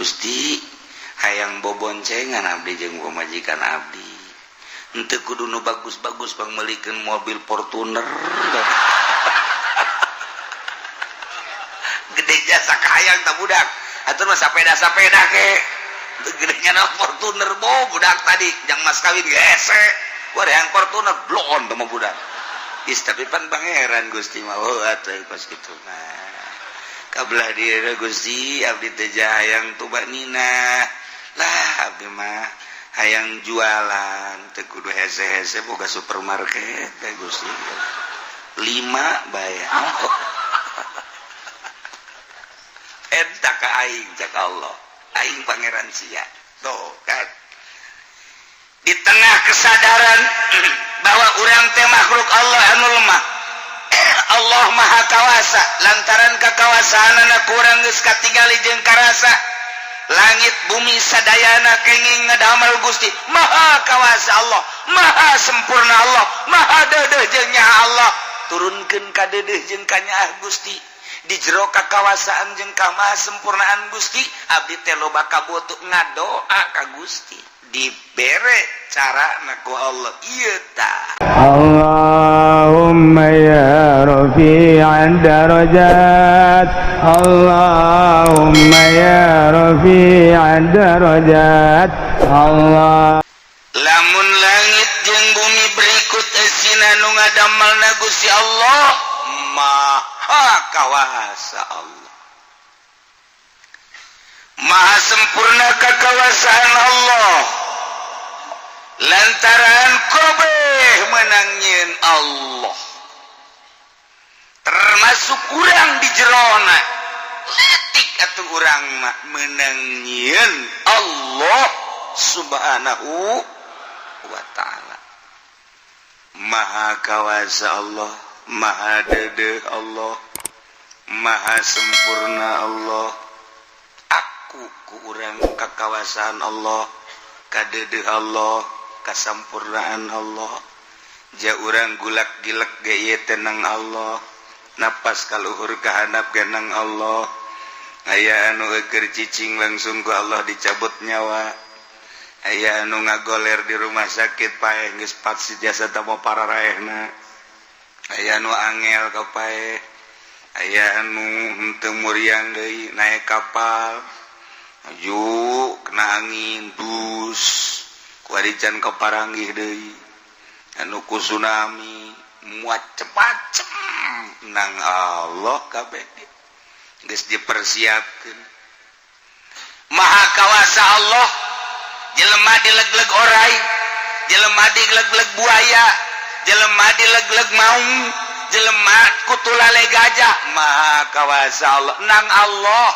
Gusti, hayang boboncengan abdi jeung pamajikan abdi. Henteu kudu nu bagus-bagus, pangmeulikeun mobil Fortuner gede jasa kahayang tak budak atuh mah, sapeda-sapeda ke gedenya na Fortuner. Bo budak tadi jang mas kawin hese gua yang Fortuner bloon teh budak. Is, tapi pan pangeran Gusti mah, oh atuh pas kitu mah kabelah dia. Gusti, abdi teh hayang tumakninah lah, abdi mah hayang jualan teu kudu hese-hese, boga supermarket teh Gusti, lima bayar. Oh. Eta ka aing, cak Allah, aing pangeran sia. Tuh kan, di tengah kesadaran bahwa urang teh makhluk Allah anu lemah, Allah Maha Kawasa. Lantaran kekawasaan anak kurang geus katingali jeung karasa, langit bumi sadayana kenging ngadamel Gusti. Maha Kawasa Allah, Maha sempurna Allah, Maha deudeuh jeung nyaah Allah. Turunkeun ka deudeuh jeung kanyaah Gusti. Di jero kakawasaan jeung kamaha sempurnaan Gusti, abdi teh loba kabutuh, ngadoa ka Gusti, dibere cara ku Allah ieu ta. اللهم يا رفيع الدرجات، اللهم يا رفيع الدرجات، الله Lamun langit jeung bumi berikut esina nu ngadamelna Gusti Allah, Maha Kawasa Allah, Maha sempurna kekawasaan Allah. Lantaran kabeh meunang nyieun Allah, termasuk urang di jerona letik atau urang mah meunang nyieun Allah Subhanahu wa Ta'ala. Maha Kawasa Allah, Maha deudeuh Allah, Maha sempurna Allah. Aku ku urang kakawasaan Allah, kadeudeuh Allah, kasampurnaan Allah. Ja urang gulak gilek ge ieu tenang Allah, napas kaluhur kahandap genang Allah. Aya anu keur cicing langsung ku Allah dicabut nyawa. Aya anu ngagoler di rumah sakit, paeh, geus pat jasa tamo pararaehna. Aya anu angel ka paeh, aya anu henteu muriang deui, naik kapal maju kena angin bus kuari can kaparanggih deui, anu ku tsunami, macem-macem. Nang Allah kabeh geus dipersiapkeun. Maha Kawasa Allah. Jelema dilegleg orai, jelema dilegleg buaya, jelema dilegleg maung, jelema kutulale gajah, Maha Kawasa Allah. Nang Allah.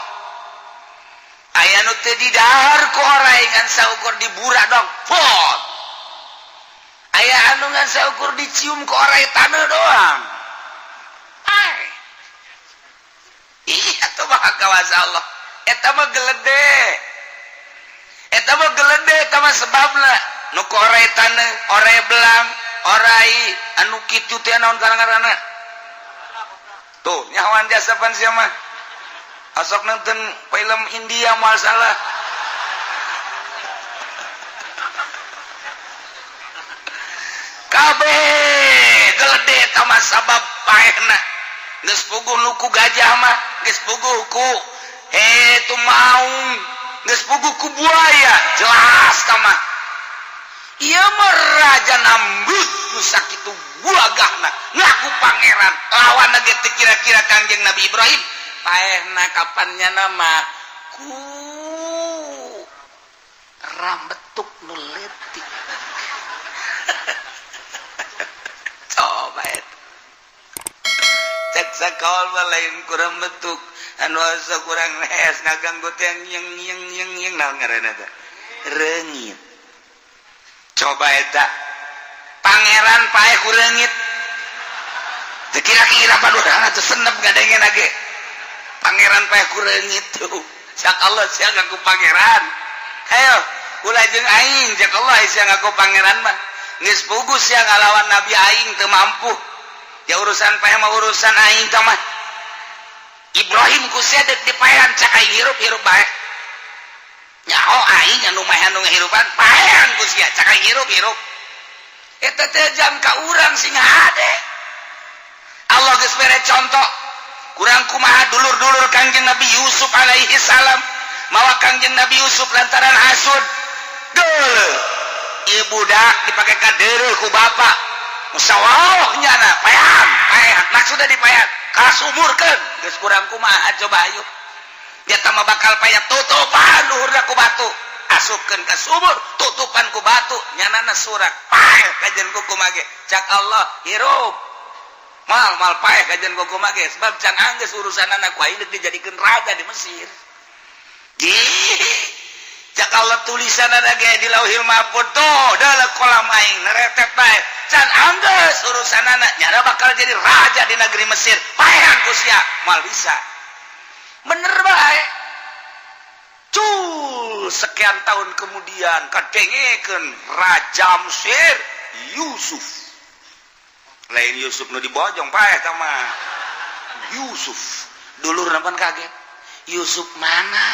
Aya nu teu didahar ku orai, ngan saukur diburak dong pot. Aya anu ngan saukur dicium ku orai taneuh doang. Ai iya tuh, Maha Kawasa Allah. Eta mah gelede, eta mah gelede, eta mah sebabna nu ku orai taneuh, orai belang, orai anu kitu teh naon ngaranna tuh, nyawan jasa pan sia mah asok nonton film India, moal salah. Kabeh gelede eta mah sabab paehna. Geus puguh nu ku gajah mah, geus puguh ku itu maung, geus puguh ku buaya, jelas tah mah. Ieu mah Raja Namrud nu sakitu gagahna, ngaku pangeran, lawan ge teu kira-kira Kangjeng Nabi Ibrahim. Paehna kapannya nama ku rambetuk nu leutik. Coba eta cek sakawal mah lain ku rambetuk anu asa kurang lehes ngaganggu teh, yang yang yang yang naon ngaranna teh, reungit. Coba eta pangeran paeh ku reungit. Teu kira-kira padurana teh senep ngadengen ge pangeran paeh ku reungit tuh. Cak Allah, sia ngaku pangeran, hayo ulah jeung aing. Cak Allah, sia ngaku pangeran mah geus pugus sia ngalawan nabi aing teu mampu. Ya urusan paeh mah urusan aing tah mah. Ibrahim ku sia dek dipaehan, cak aing hirup hirup bae. Aing anu mah anu ngahirupan, paehan ku sia. Cak aing hirup hirup. Eta teh jam ka urang sing hade. Allah geus mere contoh. Kurang kumaha dulur-dulur Kangjeng Nabi Yusuf alaihi salam mawa Kangjeng Nabi Yusuf lantaran hasud. Deuleu. Ieu budak dipake kadeureuh ku bapak. Musawah nyana paehan, paehan. Maksudna dipaehan, kasumurkeun. Geus kurang kumaha coba ayo. Dia mah bakal payah, tutupan luhurna ku batu. Asupkeun ka sumur, tutupan ku batu, nyanana surak. Paeh kajen kuku mage. Cak Allah hirup. Mal mal paeh kajen kuku mage sebab can anggeus urusan anak ku aing dijadikeun raja di Mesir. Jih. Cak Allah tulisan ge di Lauhil Mahfud tuh dalam kolam aing neretet bae. Can anggeus urusan anak nyara bakal jadi raja di negeri Mesir. Paehan ku sia, moal bisa. Bener bae. Cul, sekian tahun kemudian kadengekeun Raja Mesir Yusuf. Lain Yusuf nu dibojong paeh tah mah. Yusuf. Dulur pan kaget. Yusuf mana?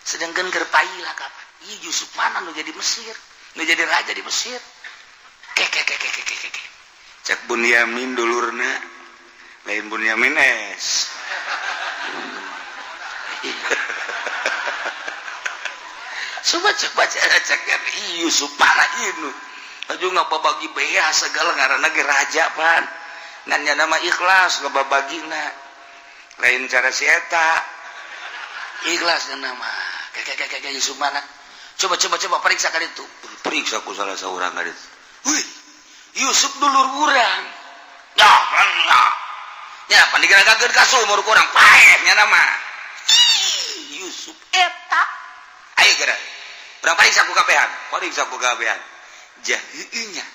Sedangkan keur lah kapan? Ih, Yusuf mana nu jadi Mesir? Nu jadi raja di Mesir. Ke ke ke ke ke ke ke. Cek Bunyamin dulurna. Lain Bunyamin es. Coba coba cek Yusuf mana ini? Aju ngababagi bea segala ngaranna ge raja pan. Ngan nya nama ikhlas ngababagina. Lain cara si eta. Ikhlas nama. Kayak kayak kayak Yusuf mana? Coba coba coba periksa kali itu. Periksa ku salah seorang kali itu. Wih, Yusuf dulur urang. Ya, ya. Ya, pan digeragakeun ka sumur kurang paeh nya nama. Yusuf eta. Ayo geura. Urang periksa ku kabehan. Periksa ku kabehan. Jah heueuh nya.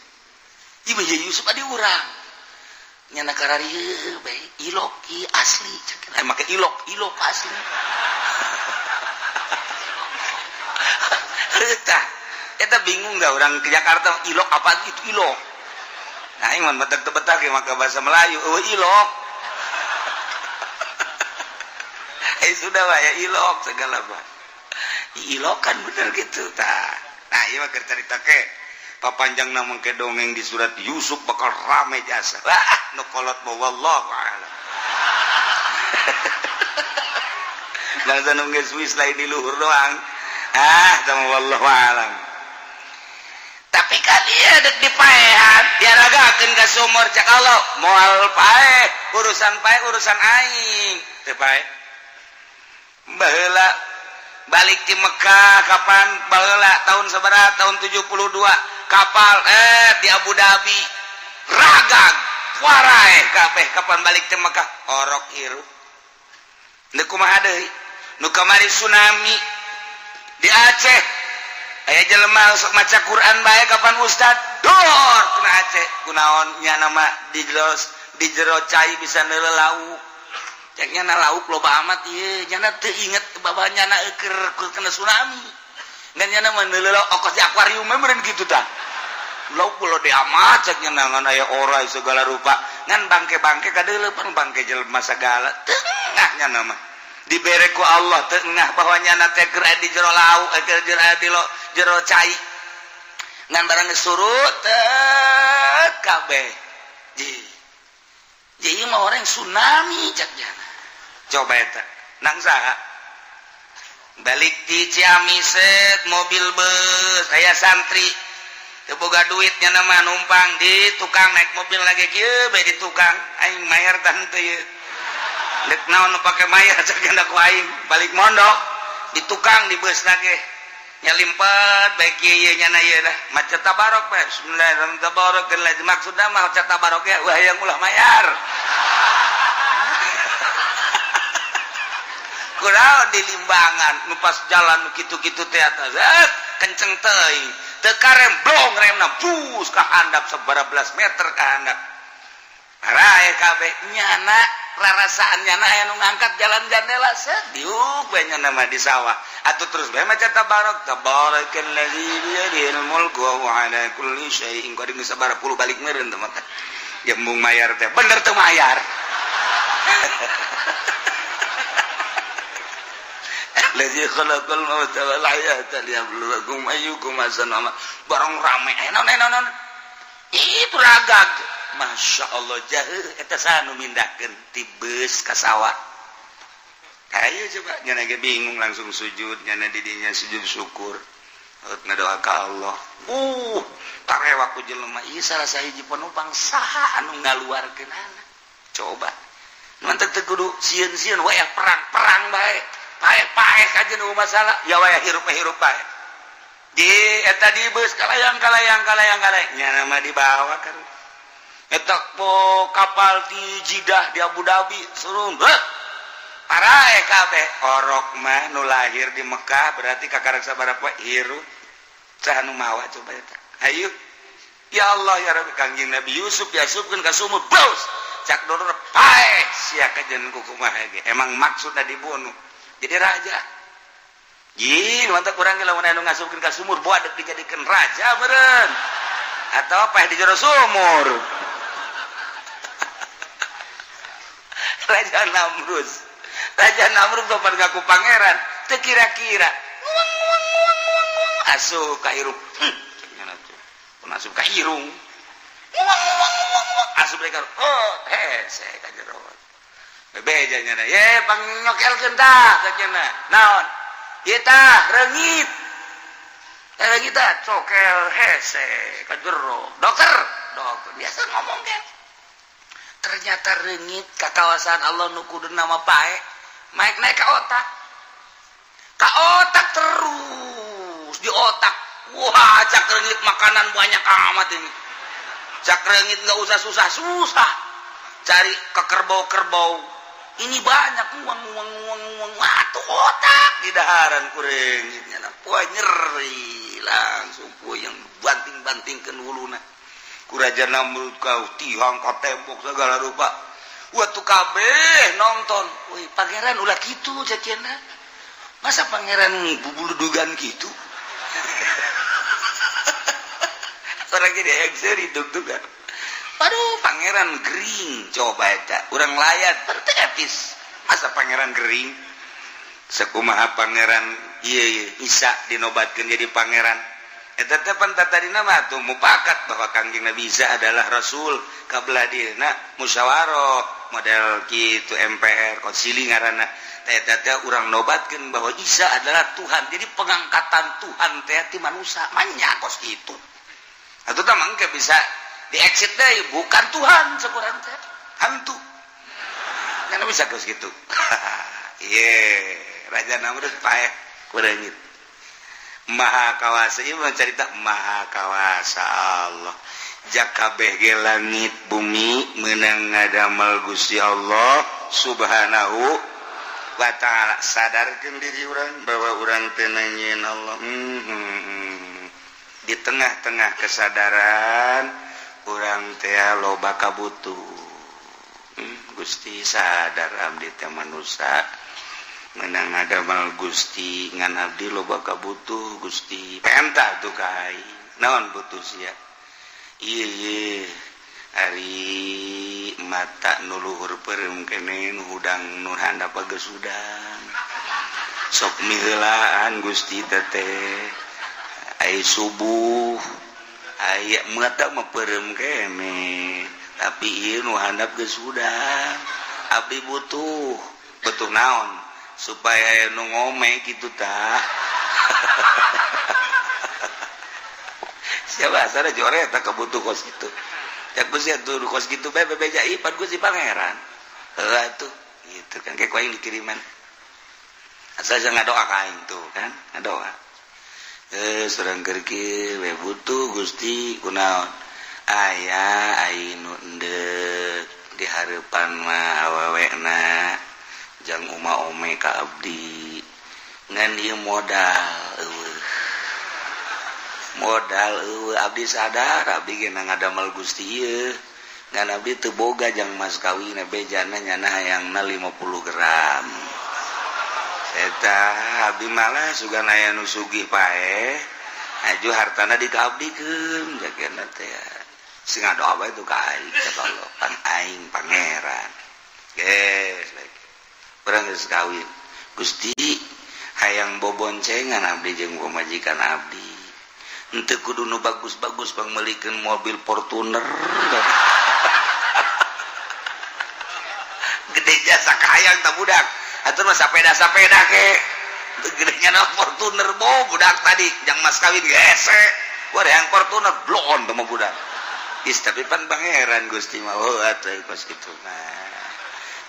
Ieu mah Yusuf adi urang. Nyana kararieu bae ilok ieu asli. Cek make ilok, ilok asli. Eta, eta bingung dah orang ke Jakarta ilok apa itu ilok. Nah, aing mah betak betak ya maka bahasa Melayu, oh ilok. Eh sudah lah ya ilok segala bah. Ilok kan bener gitu tah. Nah, ieu mah keur carita ke papanjang na ke dongeng di surat Yusuf bakal rame jasa. Wah, nu kolot mah wallahu a'lam. Bangsa nu geus wis lain di luhur doang. Ah, sama wallahu a'lam. Tapi kan dia dek dipaehan, diaragakeun ka sumur cak Allah, moal paeh, urusan paeh urusan aing. Teu paeh. Baheula balik di Mekah kapan baheula tahun sabaraha tahun 72 kapal di Abu Dhabi ragag warae kabeh kapan balik di Mekah orok hirup. Nu kumaha deui? Nu kamari tsunami di Aceh aya jelema sok maca Quran bae kapan ustad dor kena Aceh kunaon nya nama di jero cai bisa neuleuh lauk. Cek nyana lauk loba amat ieu nyana teu inget bahwa nyana keur kena tsunami. Ngan nyana mah neuleuh lauk okos di akuarium meureun kitu tah. Lauk gede amat cek nyana ngan aya orai segala rupa. Ngan bangke-bangke kadeuleuh pan bangke jelema sagala tengah nyana mah. Dibere ku Allah tengah bahwa nyana teh keur di jero lauk keur di jero cai. Ngan barang geus surut teh kabeh. Ji mah orang tsunami cek nyana. Coba eta nang saha balik di Ciamis mobil bus aya santri teu boga duitnya nama numpang di tukang naik mobil lagi kieu bae di tukang aing mayar tah henteu ieu dek naon nu pake mayar cek ku aing balik mondok di tukang di bus lagi nyalimpet bae kieu ieu nyana ieu dah maca tabarok bae bismillahirrahmanirrahim tabarok maksudna mah maca tabarok ya wah yang ulah mayar. Kurang di limbangan nu pas jalan kitu-kitu teh atas kenceng teuing teu karem blong remna bus ka handap sabaraha belas meter ka handap arae kabeh nyana rarasaan nyana aya nu ngangkat jalan jandela sediuk bae nyana mah di sawah atuh terus bae maca tabarok tabarakalladzi biyadihil mulku wa huwa ala kulli syai'in qadir geus sabaraha puluh balik meureun teh maka jembung mayar teh bener teu mayar. Lazi khalaqal mauta wal hayata liyabluwakum ayyukum ahsanu amala. Barang rame naon naon naon. Itu ragag. Masya Allah jahe eta saha nu mindahkeun ti beus ka sawah. Ayo coba nyana ge bingung langsung sujud nyana di dinya sujud syukur. Ngadoa ka Allah. Tarewa ku jelema ieu salah sahiji penumpang saha anu ngaluarkeun anak. Coba. Mantep teu kudu sieun-sieun wayah perang-perang bae. Paeh-paeh aja nu masalah ya wayah hirup hirup bae. Di eta di beus kalayang kalayang kalayang kalayang nyana mah dibawa kan. Eta po kapal di Jidah di Abu Dhabi surung. Heuh. Paraeh kabeh orok mah nu lahir di Mekah berarti kakarek sabaraha poe hirup. Saha nu mawa coba eta. Ayo. Ya Allah ya Rabbi Kangjeng Nabi Yusuf diasupkeun ka sumur bos. Cak doror paeh sia kajen kumaha ge. Emang maksudna dibunuh. Jadi raja. Jin, mantap kurang lamun anu ngasupkeun ka sumur boa dek dijadikeun raja meureun. Atau paeh di jero sumur. Raja Namrus. Raja Namrus sopan ngaku pangeran, teu kira-kira. Asup ka hirup. Asup ka irung. Asup mereka. Oh, hese ka jero. Bebeja nya ye pangnyokelkeun tah cenah. Naon? Ieu tah reungit. Reungit tah cokel hese ka jero. Dokter, dokter biasa ngomong ge. Ternyata reungit ka kawasan Allah nu kuduna mah pae, naik naik ka otak. Ka otak terus di otak. Wah, cak reungit makanan banyak amat ini. Cak reungit nggak usah susah-susah. Cari ke kerbau-kerbau. Ini banyak uang uang uang uang. Wah, tuh otak di daharan ku reungitnya. Nah, wah nyeri langsung puyeng banting-bantingkeun wuluna. Ku Raja Namrud kau tihang ka tembok segala rupa. Wah tuh kabeh nonton. Wih, pangeran ulah kitu caciena. Masa pangeran bubuludugan gitu? Orang jadi ekseri dug-dugan. Aduh, pangeran gering coba eta. Urang layat bertepis. Masa pangeran gering? Sekumaha pangeran ieu Isa dinobatkeun jadi pangeran. Eta teh pan tadina mah tuh mupakat bahwa Kangjeng Nabi Isa adalah rasul kabelah dieuna musyawarah model kitu MPR konsili ngaranna. Eta teh urang nobatkeun bahwa Isa adalah Tuhan. Jadi pengangkatan Tuhan teh ti manusia manya kos kitu. Atau tah mangke bisa di exit deui bukan Tuhan sekurang teh hantu. Kan bisa kos kitu. Ye, Raja Namrud paeh ku reungit. Maha kawasa ieu mah carita maha kawasa Allah. Jakabeh ge langit bumi meunang ngadamel Gusti Allah Subhanahu wa ta'ala. Sadarkeun diri urang bahwa urang teu nangieun Allah. Di tengah-tengah kesadaran urang teh loba kabutuh. Gusti sadar abdi teh manusia menang ngadamel Gusti ngan abdi loba kabutuh Gusti. Penta tuh ka aing. Naon butuh sia? Ieu ari mata nu luhur peureum keneh nu hudang nu handap geus hudang. Sok miheulaan Gusti teteh. Ai subuh aya mata mah peureum keneh tapi ieu nu handap geus hudang. Abdi butuh butuh naon? Supaya nu ngome kitu tah. Siapa asana jore eta kabutuh kos kitu. Ya Gusti atuh kos kitu bae bebeja ieu pan Gusti pangeran. Heuh atuh gitu kan kayak ku aing dikiriman. Asal jangan ngadoa ka aing tuh kan, ngadoa. Surang keur kieu we butuh Gusti kunaon? Aya aing nu endek di hareupan mah awewena jang uma ome ka abdi ngan ieu modal eueuh. Modal eueuh abdi sadar abdi ge ngadamel Gusti ieu ngan abdi teu boga jang mas kawin bejana nyana hayangna 50 gram. Eta abdi malah sugan aya nu sugih paeh aju hartana dikaabdikeun jagana teh. Sing ngadoa bae tuh ka aing ka Allah pan aing pangeran. Geus bae. Urang geus kawin. Gusti Hayang boboncengan abdi jeung pamajikan abdi. Henteu kudu nu bagus-bagus, pangmeulikeun mobil Fortuner. Gede jasa kahayang tah budak. Atuh mah sapeda-sapeda ke. Teu gedenya na Fortuner bo budak tadi jang mas kawin hese. Wah, yang Fortuner bloon teh mah budak. Is tapi pan pangeran Gusti mah, oh atuh kos kitu mah.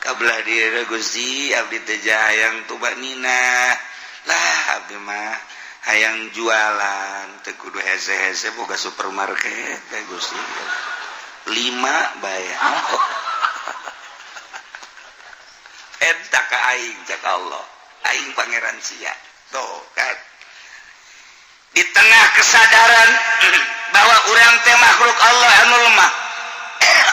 Kabelah diri Gusti, abdi teh hayang tuba nina lah, abdi mah hayang jualan teu kudu hese-hese, boga supermarket teh Gusti, lima bae. Oh. Eta ka aing, cek Allah, aing pangeran sia. Tuh kan, di tengah kesadaran bahwa urang teh makhluk Allah anu lemah,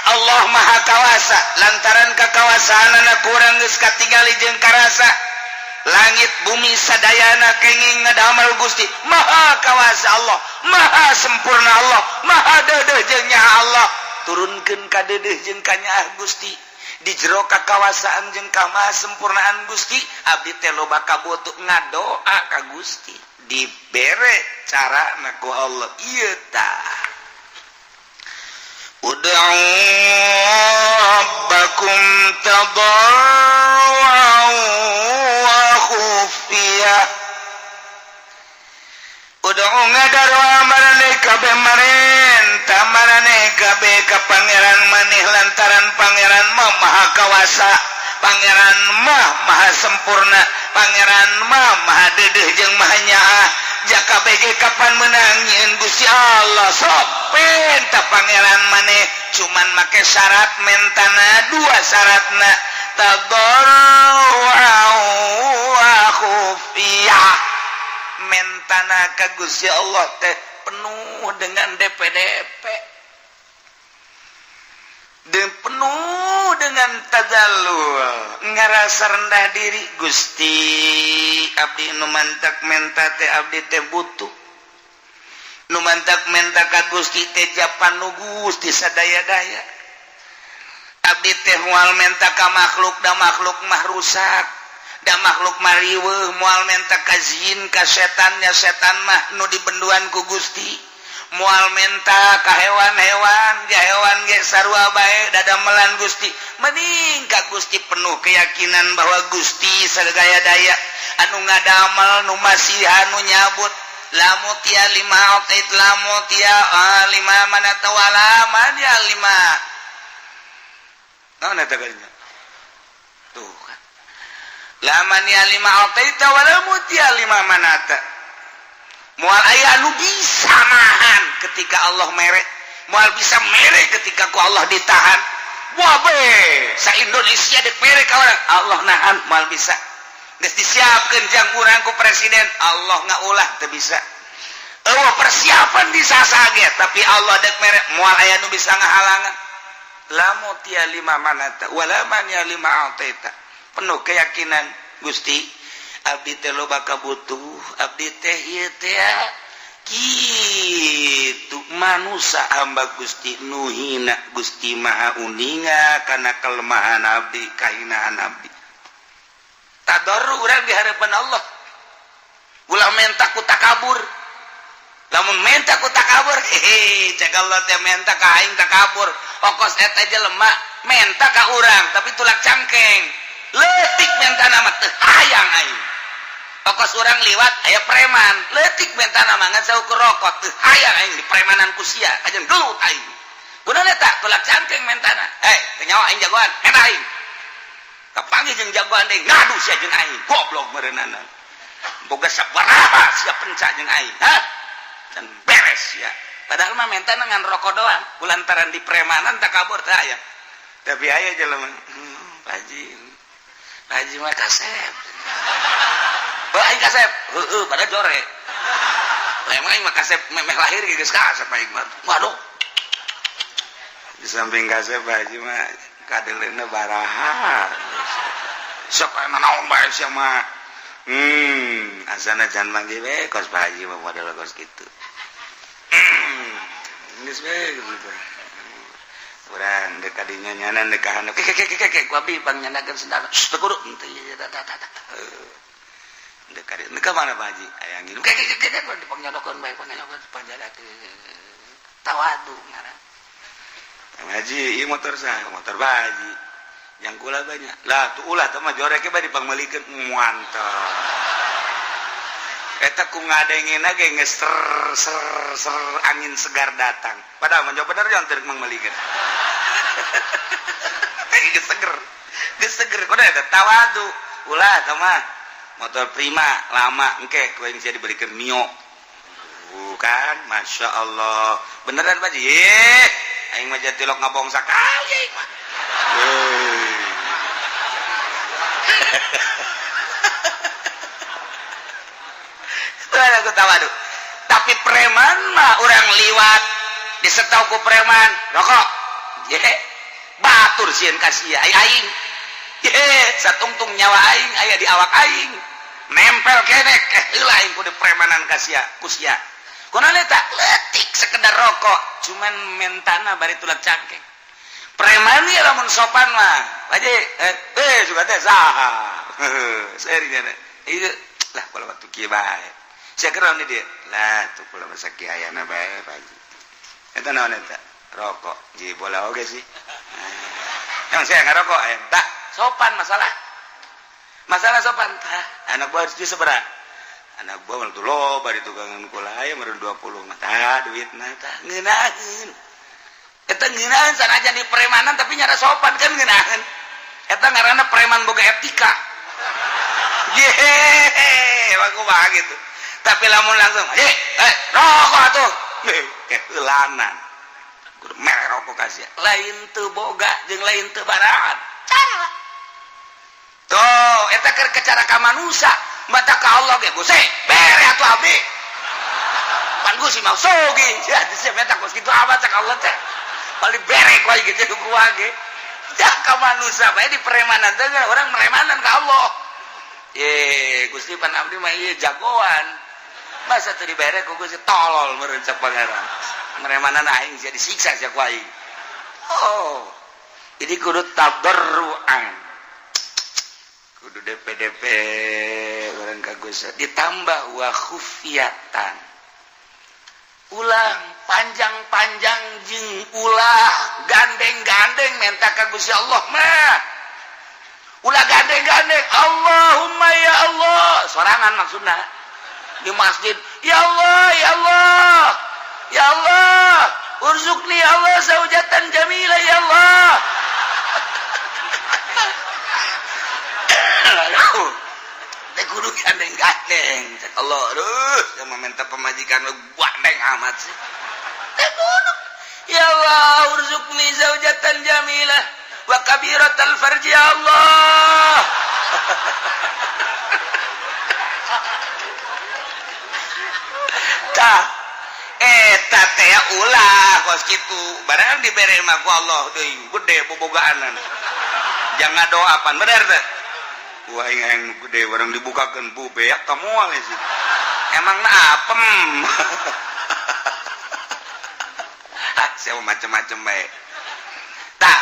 Allah Maha Kawasa. Lantaran kekawasaanana kurang geus katingali jeung karasa, langit bumi sadayana kenging ngadamel Gusti. Maha Kawasa Allah, Maha sempurna Allah, Maha deudeuh jeung nyaah Allah. Turunkeun ka deudeuh jeung kanyaah Gusti. Di jero kakawasaan jeung kamasempurnaan Gusti, abdi teh loba kabutuh, ngadoa ka Gusti, dibere cara na ku Allah. Ieu tah, ud'u rabbakum tadarruan wa khufiyah. Ud'u, ngadarwa maraneh kabeh, marenta maraneh kabeh ka Pangeran maneh, lantaran Pangeran mah Maha Kawasa, Pangeran mah Maha sempurna, Pangeran mah Maha deudeuh jeung Maha nyaah. Jaka BG kapan menang nyieun Gusti Allah, sok penta Pangeran maneh, cuman make syarat mentana dua syaratna, tadarruan wa khufiyah. Mentana ka Gusti Allah teh penuh dengan DPDP dan penuh dengan tadallul, ngerasa rendah diri. Gusti, abdi nu mantak menta teh abdi teh butuh, nu mantak menta ka Gusti teh japan nu Gusti sadaya-daya. Abdi teh moal menta ka makhluk, da makhluk mah rusak, da makhluk mah riweuh. Moal menta ka jin, ka setannya, setan mah nu dibenduan ku Gusti. Moal menta ka hewan-hewan, ja hewan ge sarua bae dadamelan Gusti. Mending ka Gusti, penuh keyakinan bahwa Gusti sagaya daya anu ngadamel, nu masihan, nu nyabut. La mu'tiya lima a'tait, la mu'tiya lima mana'ta wala mani'a lima. Naon eta kalinya tuh kan, la mani'a lima a'taita wala mu'tiya lima mana'ta. Moal aya anu bisa nahan ketika Allah mere, moal bisa mere ketika ku Allah ditahan. Wah be, sa Indonesia dek mere ka urang, Allah nahan, moal bisa. Geus disiapkeun jang urang ku presiden, Allah ngaulah, teu bisa. Eueuh persiapan di sasage, tapi Allah dek mere, moal aya nu bisa ngahalangan. La mu'tiya lima mana'ta wala mani'a lima a'taita. Penuh keyakinan, Gusti, abdi teh loba kabutuh, abdi teh ieu teh kitu manusia, hamba Gusti nu hina. Gusti Maha uninga kana kelemahan abdi, kahinaan abdi. Tadarru urang di hadapan Allah. Ulah menta ku takabur. Lamun menta ku takabur, hehe, cek Allah teh, menta ka aing takabur. Okos eta jelema menta ka urang tapi tulak cangkeng, leutik menta nama, teu hayang aing. Okos urang liwat aya preman, leutik menta nama, ngan saukur rokok, teu hayang aing di premanan ku sia, kajen gelut aing. Gunana eta tulak cangkeng mentana. Hei, teu nyawa aing jagoan, eta aing. Kapanggih jeung jagoan deui, ngadu sia jeung aing, goblok meureunana. Boga sabaraha sia penca jeung aing, hah? Dan beres ya. Padahal mah menta ngan rokok doang, kulantaran di premanan takabur teh aya. Tapi aya jelema, Pak Haji, Pak Haji mah kasep. Oh, aing kasep. Heeh, pada jore. Lah, emang aing mah kasep memeh lahir geus kasep aing mah. Waduh. Di samping kasep, Pak Haji mah kadeleuna baraha. Sok aya naon bae sia mah. Asana jangan manggil we kos Pak Haji mah, model kos kitu. Geus we gitu. Urang dek kadinya nyanan dek ka handap. Ke ke ke ke, ku abdi pang nyandakeun sendal. Teu kudu henteu ieu. Deuk ka mana Pak Haji? Aya ngilu. Kayak dipangnyodokeun bae, pangnyodokeun panjada tawadu ngaran. Pak Haji, ieu motor saha? Motor Pak Haji. Yang kula banyak. Lah tuh ulah teh mah jorek bae dipangmeulikeun mantap. Eta ku ngadengena ge geus ser ser ser angin segar datang. Padahal mah bener jangan teu mangmeulikeun. Geus seger. Geus seger kudu eta tawadu. Ulah teh mah motor Prima lama engke ku aing sia dibelikeun Mio. Bukan, Masya Allah. Beneran Pak Haji? Aing mah jatilok ngabong sakali aing mah. Aku tawadu. Tapi preman mah orang liwat disetau ku preman rokok. Ye, batur sieun ka sia aing. Ye, satungtung nyawa aing aya di awak aing. Nempel kenek heula aing kudu premanan ka sia, ku sia. Kunaon eta? Leutik sekedar rokok, cuman mentana bari tulat cangkeng. Preman ieu lamun sopan mah. Haji, suka teh saha. Serinya. Ieu lah kalau waktu kieu bae. Sia keur dia. Lah tuh kula masa kieu ayana bae Pak Haji. Eta naon eta? Rokok. Ji bola oge sih. Emang saya ngarokok aya? Tak sopan masalah. Masalah sopan tah. Anak buah harus seberapa? Anak buah mah tuh loba di tukangan kula aya meureun 20 mah tah duitna tah ngeunaheun. Eta ngeunaheun sanajan di premanan tapi nyara sopan kan ngeunaheun. Eta ngaranna preman boga etika. Yehehe, emang kumaha gitu. Tapi lamun langsung, rokok atuh. Keheulanan. Kudu mere rokok ka sia. Lain teu boga jeung lain teu baraat. Cara. Tuh, eta keur cara ka manusia. Mata ka Allah ge Gusti, bere atuh abdi. Pan Gusti mah sogi. Ya sia meta kos kitu amat cak Allah teh. Paling bere ku aing gitu ku ge. Ya ka manusia bae di premanan teh urang meremanan ka Allah. Ye, Gusti pan abdi mah ieu jagoan. Masa teu dibere ku Gusti tolol meureun cak pangeran. Meremanan aing sia disiksa sia ku aing. Oh. Jadi kudu tadarruan. Kudu DPDP urang ka Gusti ditambah wa khufiyatan. Ulah panjang-panjang jeung ulah gandeng-gandeng menta ka Gusti Allah mah. Ulah gandeng-gandeng Allahumma ya Allah sorangan maksudna di masjid ya Allah ya Allah ya Allah urzuqni ya Allah zaujatan jamila ya Allah. Aduh, teh kudu gandeng-gandeng cek Allah aduh yang meminta pemajikan lu gandeng amat sih teh kudu ya Allah urzuqni zaujatan jamilah wa kabiratal farji ya Allah. Tah eta teh ulah kos kitu barang dibere mah ku Allah deui gede bobogaanan jangan doa pan bener teh wah yang gede barang dibukakeun bu beak ka moal sih emang na apem. Ah sia macem-macem bae tah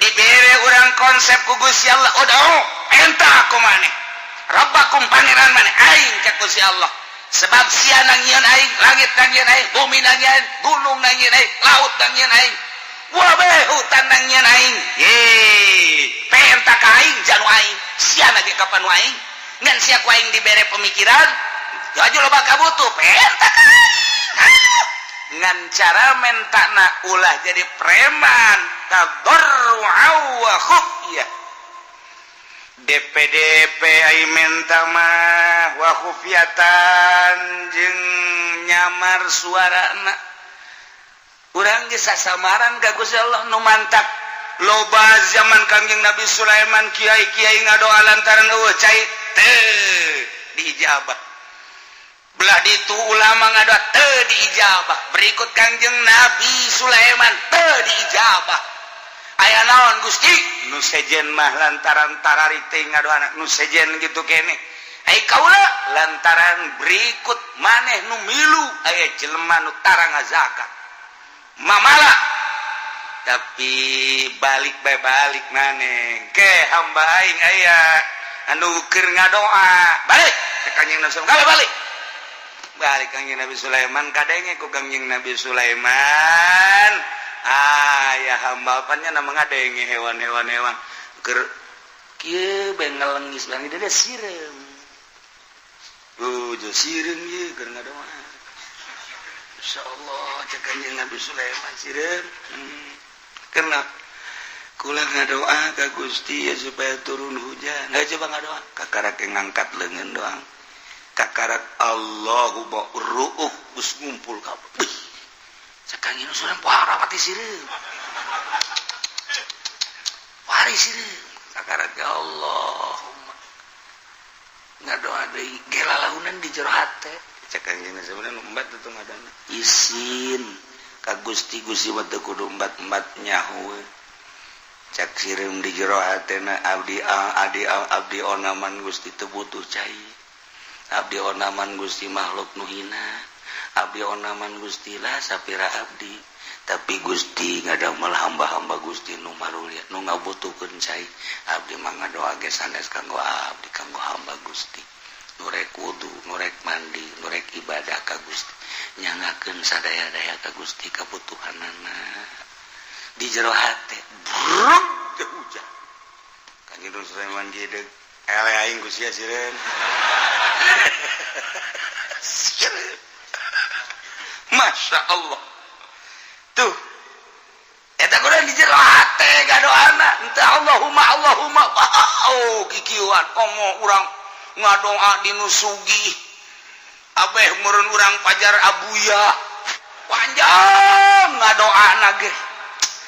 dibere urang konsep ku Gusti Allah udah enta aku maneh Rabbakum pangeran maneh aing ka Gusti Allah sebab sia nangieun aing langit nangieun aing bumi nangieun gunung nangieun aing laut nangieun aing wabe hutan nangieun aing ye penta ka aing janu aing sia lagi kapan aing ngan sia ku aing dibere pemikiran aju loba kabutuh penta ka aing ngan cara mentana ulah jadi preman tadarru'a wa khufyah DPDP ai menta mah wa khufyatan jeung nyamar suarana urang geus sasamaran ka Gusti Allah nu mantak loba zaman Kangjeng Nabi Sulaiman kiai-kiai ngadoa lantaran eueuh cai teu diijabah belah ditu ulama ngadoa teu diijabah berikut Kangjeng Nabi Sulaiman teu diijabah aya naon Gusti nu sejen mah lantaran tarari teh ngadoana nu sejen gitu kene ai kaula lantaran berikut maneh nu milu aya jelema nu tara ngazakat mamala tapi balik bae balik maneh ke hamba aing aya Anu keur ngadoa, balik ke Kanjeng Nabi Sulaiman. Balik balik Kanjeng Nabi Sulaiman, kadenge ku Kanjeng Nabi Sulaiman. Ah ya, hamba apanya nama ngadenge hewan-hewan, hewan keur kieu bae ngelengis bang dia sireum. Oh, sireum ieu keur ngadoa. Insyaallah, cek Kanjeng Nabi Sulaiman, sireum. Karena kula ngadoa ka Gusti ya supaya turun hujan. Nggak, coba ngadoa. Kakarak ngangkat lengan doang. Kakarak Allahu ruuh geus ngumpul kabeh. Wih. Cek Kanjeng Sulaiman, parah sireum. Pari sireum. Kakarak ya Allahumma. Ngadoa deui gela launan di jero hate. Cek Kanjeng Sulaiman, embat tuh ngadana. Isin ka Gusti, Gusti mah teu kudu embat-embat nyaho. Cak sireum di jero hatena, abdi abdi abdi onaman Gusti, teu butuh cai. Abdi onaman Gusti, makhluk nu hina. Abdi onaman Gusti lah sapira abdi, tapi Gusti ngadamel hamba-hamba Gusti nu marulia nu ngabutuhkeun cai. Abdi mah ngadoa ge sanes kanggo abdi, kanggo hamba Gusti nu rek wudu, nu rek mandi, nu rek ibadah ka Gusti, nyangakeun sadaya-daya ka Gusti kabutuhanana. Di jero hate bruk teu hujan. Kanjeng Sulaiman gede ele aing ku sia sireun. Sireun. Masya Allah. Tuh. Eta kudu di jero hate gadoana. Ente Allahumma Allahumma, wow, kikieuan komo urang ngadoa di nu sugih. Abeh meureun urang pajar abuya. Panjang ngadoana ge.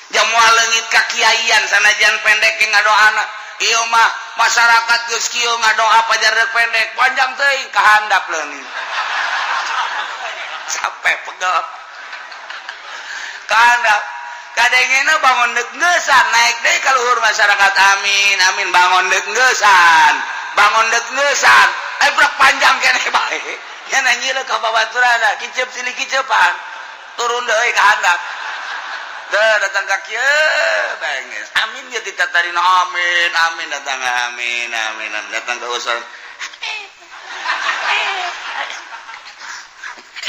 Jamual leungit ka kiaian sanajan pendek ge ngadoana. Ieu mah masyarakat geus kieu ngadoa pajar rek pendek, panjang teuing kahandap leungit. Sampai pegel. Kahandap. Kadengena bangun dek ngeusan naik deui ka luhur masyarakat, amin amin, bangun dek ngeusan, bangun dek ngeusan, eh brek panjang keneh bae nya nanyieun ka babaturanna, kicep silih kicepan, turun deui ka handap. Teu datang ka kieu benges amin ge ditatarina, amin amin, datang amin amin, datang ke usul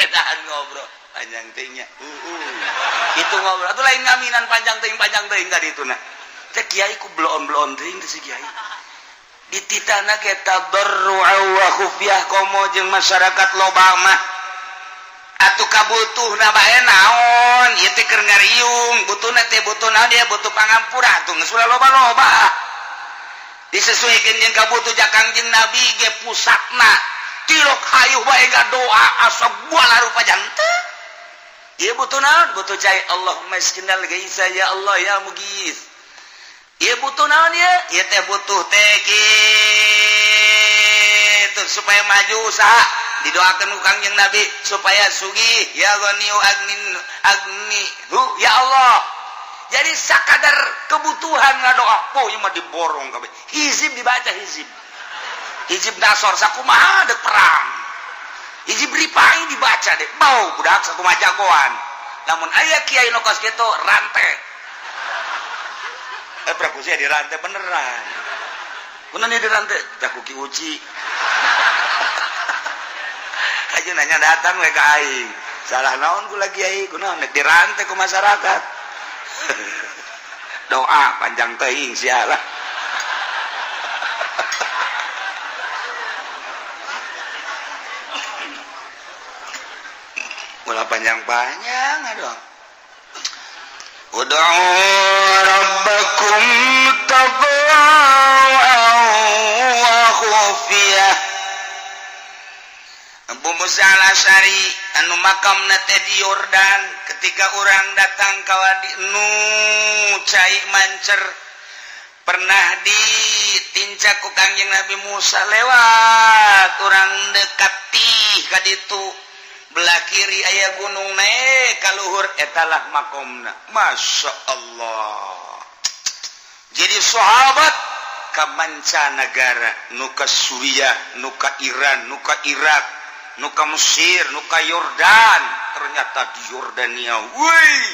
edahan ngobrol panjang teuing nya, itu ngobrol atuh lain ngaminan, panjang teuing, panjang teuing ka ditu. Nah, teh kiai ku bloon-bloon teuing teh si kiai dititahna ge tadarru'a wa khufyah, komo jeung masyarakat loba mah atuh kabutuhna bae naon ieu teh, keur ngariung butuhna teh, butuh naon dia, butuh pangampura atuh geus ulah loba-loba, disesuaikan jeung kabutuh. Ja Kangjeng Nabi ge pusatna tilok hayuh bae doa asa buala rupa janten. Ieu butuh naon? Butuh cai, Allahumma iskinal gaisa ya Allah ya mugis. Ieu butuh naon ieu? Ieu teh butuh teh kitu supaya maju usaha, didoakan ku Kangjeng Nabi supaya sugih, ya ghaniyu agnin agni hu ya Allah. Jadi sakadar kebutuhan ngadoa, oh ieu mah diborong kabeh. Hizib dibaca, hizib. Hizib dasar sakumaha dek perang. Hizib ripai dibaca deh. Bau budak sakumaha jagoan. Namun aya kiai nu kos kitu rantai. Eh, praku sia dirantai beneran. Kunaon ieu dirantai? Tah ku Ki Uci. Aja nanya datang we ka aing. Salah naon kula, kiai? Kunaon dirantai ku masyarakat? Doa panjang teuing sia lah. Ulah panjang-panjang aduh. Ud'u rabbakum tadarru'an wa khufiyah. Abu Musa al-Asy'ari anu makamna teh di Yordan, ketika orang datang ka wadi nu cai mancer pernah ditincak ku Kangjeng Nabi Musa lewat, orang dekati ka ditu, belah kiri aya gunung, naik ka luhur, etalah makomna. Masya Allah, jadi sahabat ka mancanagara, nu ka Suriah, nu ka Iran, nu ka Irak, nu ka Mesir, nu ka Yordan. Ternyata di Yordania, wih,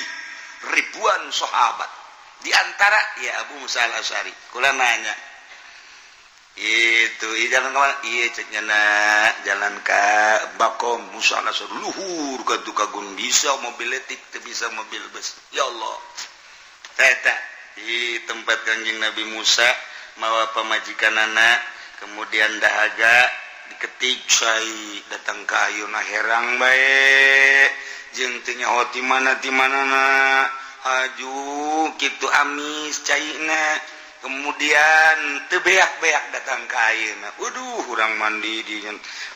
ribuan sahabat, di antara ya Abu Musa al-Asy'ari. Kula nanya Itu iya, jalan kemana? Iya, cek nyana jalan ke Bakom Musa luhur ke Tukagun, bisa mobil letik teu, bisa mobil bus. Ya Allah, eta di tempat Kanjeng Nabi Musa mawa pamajikan anak, kemudian dahaga diketik cai datang ke ayuna, herang bae jeung teu nyaho ti mana ti manana aju kitu amis caina. Kemudian teu beak-beak datang ke ayeuna. Waduh, urang mandi di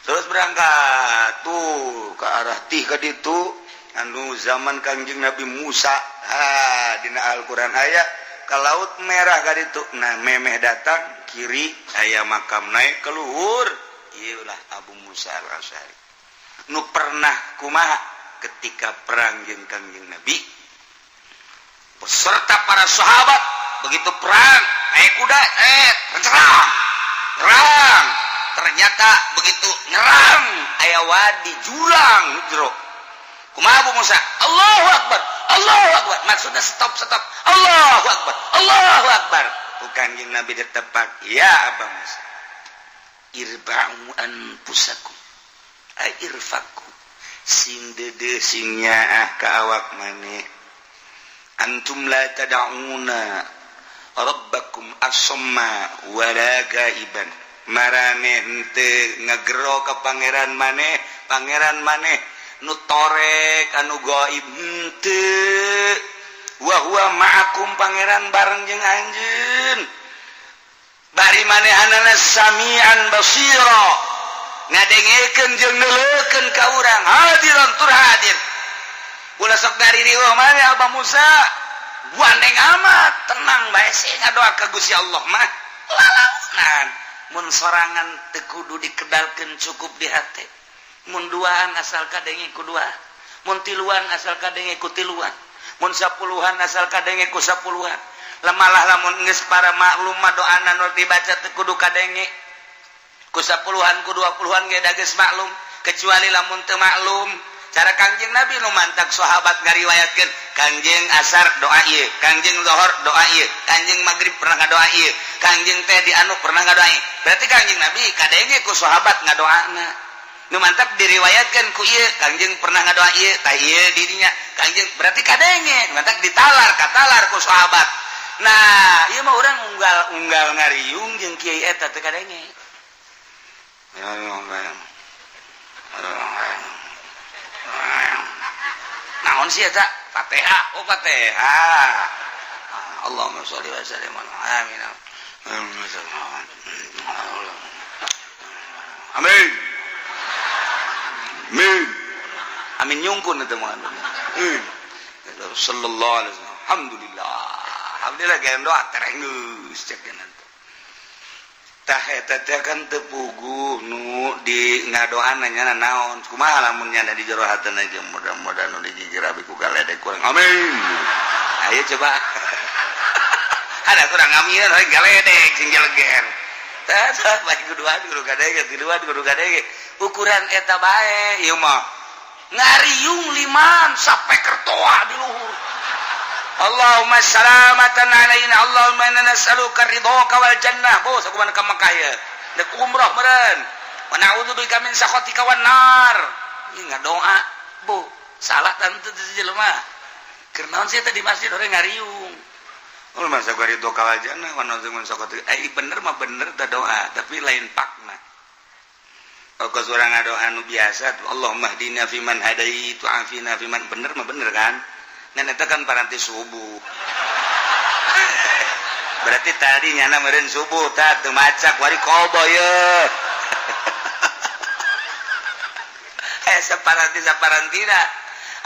terus berangkat tuh ke arah tih ka ditu anu zaman Kangjeng Nabi Musa. Ha, dina Al-Qur'an aya ke Laut Merah ka ditu. Nah, memeh datang kiri aya makam, naik ke luhur. Iyalah Abu Musa Al-Asy'ari nu pernah kumaha ketika perang jeung Kangjeng Nabi beserta para sahabat. Begitu perang naik kuda, serang perang, ternyata begitu nyerang aya wadi, jurang jero. Kumaha Abu Musa? Allahu Akbar, Allahu Akbar. Maksudnya stop, stop. Allahu Akbar, Allahu Akbar. Bukan Kanjeng Nabi ditepak, ya Abu Musa, irba'u anfusakum ay irfaku, sing dede, sing nyaah ka awak maneh. Antum la tad'una rabbakum asamma wala gaiban. Maraneh henteu ngagero ka pangeran maneh, pangeran maneh nu torek, anu gaib henteu. Wa huwa ma'akum, pangeran bareng jeung anjeun, bari manehanana samian basira, ngadengekeun jeung neuleukeun ka urang, hadiran tur hadir. Ulah sok dari maneh, Abah Musa, gandeng amat, tenang bae sih, ngadoa ka Gusti Allah mah lalaunan. Mun sorangan teu kudu dikedalkeun, cukup di hati. Mun duaan asal kadenge ku dua, mun tiluan asal kadenge ku tiluan, mun sapuluhan asal kadenge ku sapuluhan. Lemalah lamun geus para maklum mah doana nu dibaca teu kudu kadenge ku sapuluhan, ku 20-an ge da geus maklum, kecuali lamun teu maklum cara Kangjeng Nabi. Nu mantak sahabat ngariwayatkeun, Kangjeng asar doa ieu, Kangjeng zuhur doa ieu, Kangjeng maghrib pernah ngadoa ieu, Kangjeng teh di anu pernah ngadoa ieu. Berarti Kangjeng Nabi kadenge ku sahabat ngadoana. Nu mantap diriwayatkan ku ieu, Kangjeng pernah ngadoa ieu, tah ieu didinya Kangjeng, berarti kadenge. Mantap ditalar katalar ku sahabat. Nah, ieu mah urang unggal-unggal ngariung jeung kiai eta teu kadenge. Ya, ya, ya. Naon sih eta? Fatihah. Oh, Fatihah. Allahumma sholli wa sallim ala, amin. Amin. Amin. Amin nyungkun eta mah. Amin. Sallallahu alaihi wasallam. Alhamdulillah. Alhamdulillah gaya doa terenggeus cek. Tah, eta teh kan teu puguh nu di ngadoana nyana naon, kumaha lamun nyana di jero hatena aja, mudah-mudahan nu digigir abi ku galedek kurang, amin. Ayo coba ada kurang amin we galedek sing jeleger. Tah tah, bae kuduan kudu kadenge, tiluan kudu kadenge, ukuran eta bae. Ieu mah ngariung liman sampai kertoa di luhur. Allahumma salamatan alaina, Allahumma inna nas'aluka ridhoka wal jannah. Bos, aku mana ka Mekah ya, dek umroh meureun. Wa na'udzubika min sakhatika wan nar. Ieu ngadoa, bu salah tentu teu jelema. Keur naon sih teh di masjid orang ngariung? Oh, masa gua ridho wal jannah wa na'udzu min sakhatika. Eh, bener mah bener teh doa, tapi lain pakna. Kalau urang ngadoa nu biasa, Allahumma hdina fiman hadait wa afina fiman, bener mah bener kan? Ngan eta kan paranti subuh. Berarti tadi nyana meureun subuh tah teu maca wari kobo ye. Eh, saparanti saparantina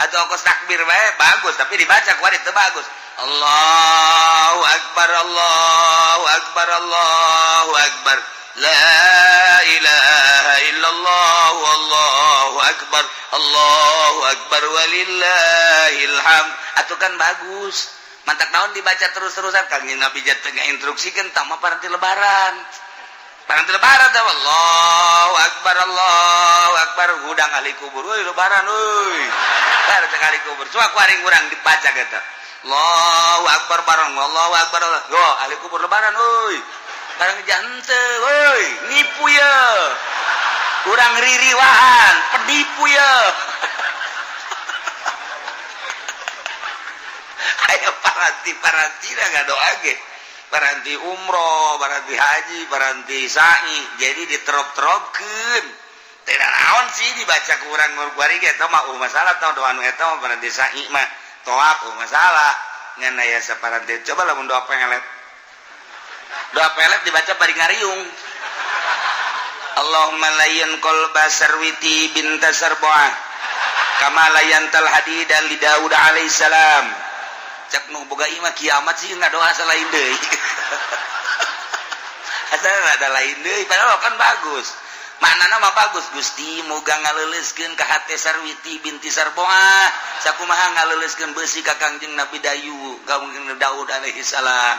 atau ongkos takbir bae bagus, tapi dibaca kuari teu bagus. Allahu akbar, Allahu akbar, Allahu akbar. La ilaha illallah, wallahu akbar, Allahu akbar, walillahil hamd. Atuh kan bagus. Mantak naon dibaca terus-terusan? Kangjeng Nabi tengah instruksikan tama paranti lebaran. Paranti lebaran teh Allahu akbar, Allahu akbar, hudang ahli kubur. Euy, lebaran euy. Bar teh ahli kubur. Coba ku aring urang dibaca gitu. Allahu akbar bareng, Allahu akbar. Go ahli kubur lebaran euy. Barang jante, woi, nipu ya. Kurang ririwahan, penipu ya. Ayo paranti-paranti dah ngadoa ge. Paranti umroh, paranti haji, paranti sa'i. Jadi diterop-teropkeun. Tidak naon sih dibaca kurang ngurguari ge eta mah masalah tau doa nu eta mah paranti sa'i mah toap masalah. Ngan aya saparanti coba lamun doa pelet. Doa pelet dibaca bari ngariung. Allahumma layyan qalba sarwiti binta sarbuah kama layyantal hadida li Daud alaihissalam. Cek nu boga imah kiamat sih ngadoa lain deui. Asal ada lain deui padahal kan bagus. Maknana mah bagus Gusti muga ngaleuleuskeun ka hate Sarwiti binti Sarboah sakumaha ngaleuleuskeun beusi ka Kangjeng Nabi Dayu ka Kangjeng Daud alaihi salam.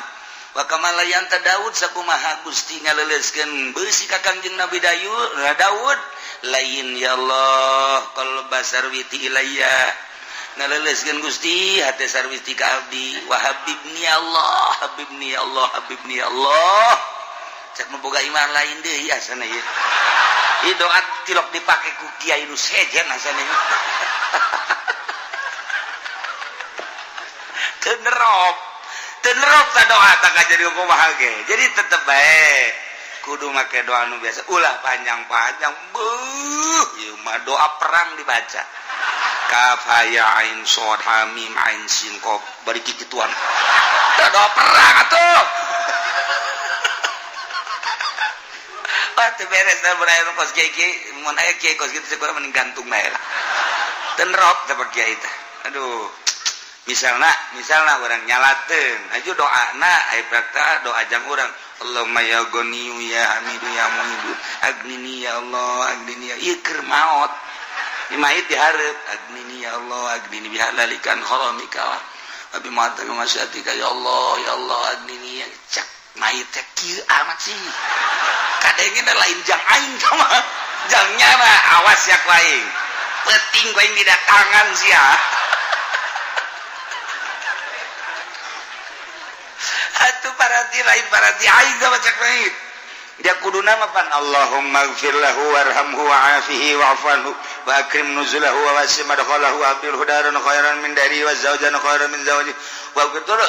Wa kama layanta Daud sakumaha Gusti ngaleuleuskeun beusi ka Kangjeng Nabi Dayu Daud lain ya Allah qalba Sarwiti ilayya ngaleuleuskeun Gusti hate Sarwiti ka abdi wa habibni Allah habibni ya Allah habibni ya Allah. Cek nu boga iman lain deui asana ieu. Ieu doa tilok dipake ku kiai nu sejen asana ieu. Teu nerop. Teu nerop ta doa ta jadi kumaha ge. Jadi tetep bae kudu make doa nu biasa ulah panjang-panjang. Beuh, ieu mah doa perang dibaca. Kaf ha ya ain shad ha mim ain sin qaf bari kikituan. Doa perang atuh. Wah, teu beres da mun aya kos kiai kiai, mun aya kiai kos kitu cek urang mending gantung bae lah. Teu nerop teh kiai teh. Aduh. Misalna urang nyalateun, aju doana aya prakta doa jang urang. Allahumma ya Ghaniyu ya Hamidu ya Muidu agnini ya Allah agnini ya ieu keur maot. Ieu mayit dihareup agnini ya Allah agnini bihalalikan haramika wa bi ma'ataka masyatika ya Allah ya Allah agnini ya cak mayit teh kieu amat sih. Kadengena lain jang aing mah jang nyana awas ya ku aing. Penting ku aing didatangan sia. Atuh paranti lain paranti aing sama cek mayit. Dia kuduna mah pan Allahumma ighfir lahu warhamhu wa'afihi wa'fu anhu wa akrim nuzulahu wa wasi' madkhalahu wa abdilhu daran khairan min dari wa zawjan khairan min zawji wa betul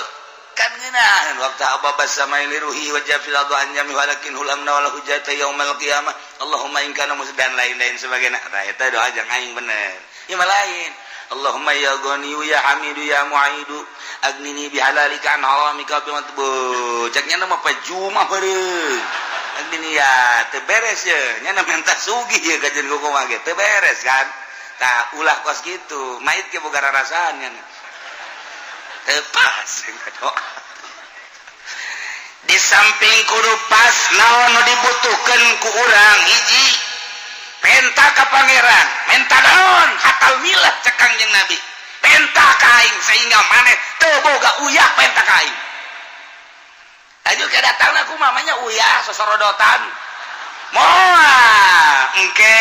kan ngeunaheun waktu ababa samai liruhi wa jafil adu anjami walakin hulamna wal hujjata yaumal qiyamah Allahumma in kana musdan lain-lain sebagainya. Tah eta doa jang aing bener. Ieu mah lain. Allahumma ya Ghaniyu ya Hamidu ya Mu'idu agnini bihalalika an haramika bi matbu. Cek nya mah pajumah beureum. Agnini ya teu beres ye, nya menta sugih ye ka jeung kumaha ge teu beres kan. Tah ulah kos kitu, mayit ge boga rarasaan nya. Teu pas doa. Di samping kudu pas naon nu dibutuhkeun ku urang hiji penta ka pangeran, menta naon hatal milah cek Kangjeng Nabi. Penta ka aing sehingga maneh teu boga uyah penta ka aing. Aju ke datangna ku mamanya uyah sosorodotan. Moal engke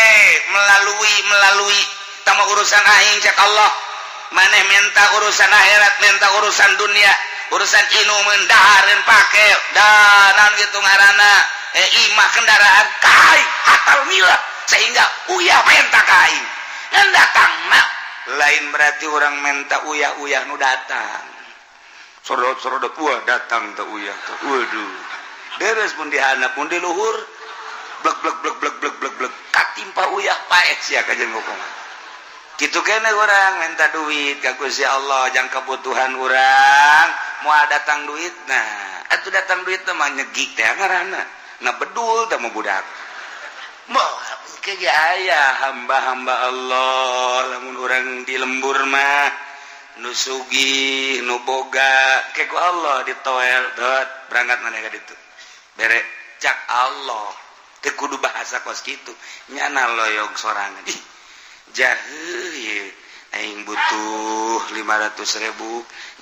melalui tama urusan aing cek Allah. Maneh minta urusan akhirat, minta urusan dunia, urusan inumeun dahareun pake dan naon kitu ngaranna imah kendaraan kai hatal milah sehingga uyah menta ka aing. Ngan datangna lain berarti orang menta uyah-uyah nu datang. Sorodot-sorodot wah datang teh uyah teh. Waduh. Deres mun dihandap mun di luhur blek blek blek blek blek blek blek katimpa uyah paeh sia ka jeung ngomong. Kitu kene urang minta duit ka Gusti Allah jang kebutuhan urang moal datang duit nah atuh datang duit teh mah nyegik teh ngaranna ngabedul teh mah budak. Moal ke ge aya hamba-hamba Allah lamun urang di lembur mah nu sugih nu boga ke ku Allah ditoel dot berangkat maneh ka ditu bere cak Allah teu kudu bahasa kos kitu nyana loyog sorangan ih jahe ye aing butuh 500.000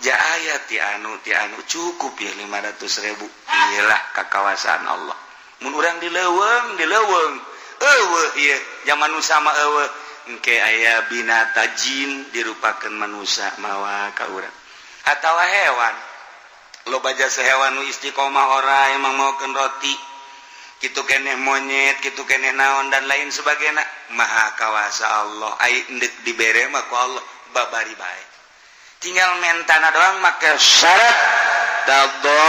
ja aya ti anu cukup ya 500.000 iyalah kakawasaan Allah mun urang di leuweung eueuh ieu zaman nu sama eueuh engke aya binata jin dirupakeun manusia mawa ka urang atawa hewan Loba jasa hewan nu istiqomah ora emang maokeun roti. Kitu keneh monyet, kitu keneh naon dan lain sebagainya. Maha kawasa Allah. Ai endek dibere mah ku Allah babari bae. Tinggal mentana doang make syarat tadarru'an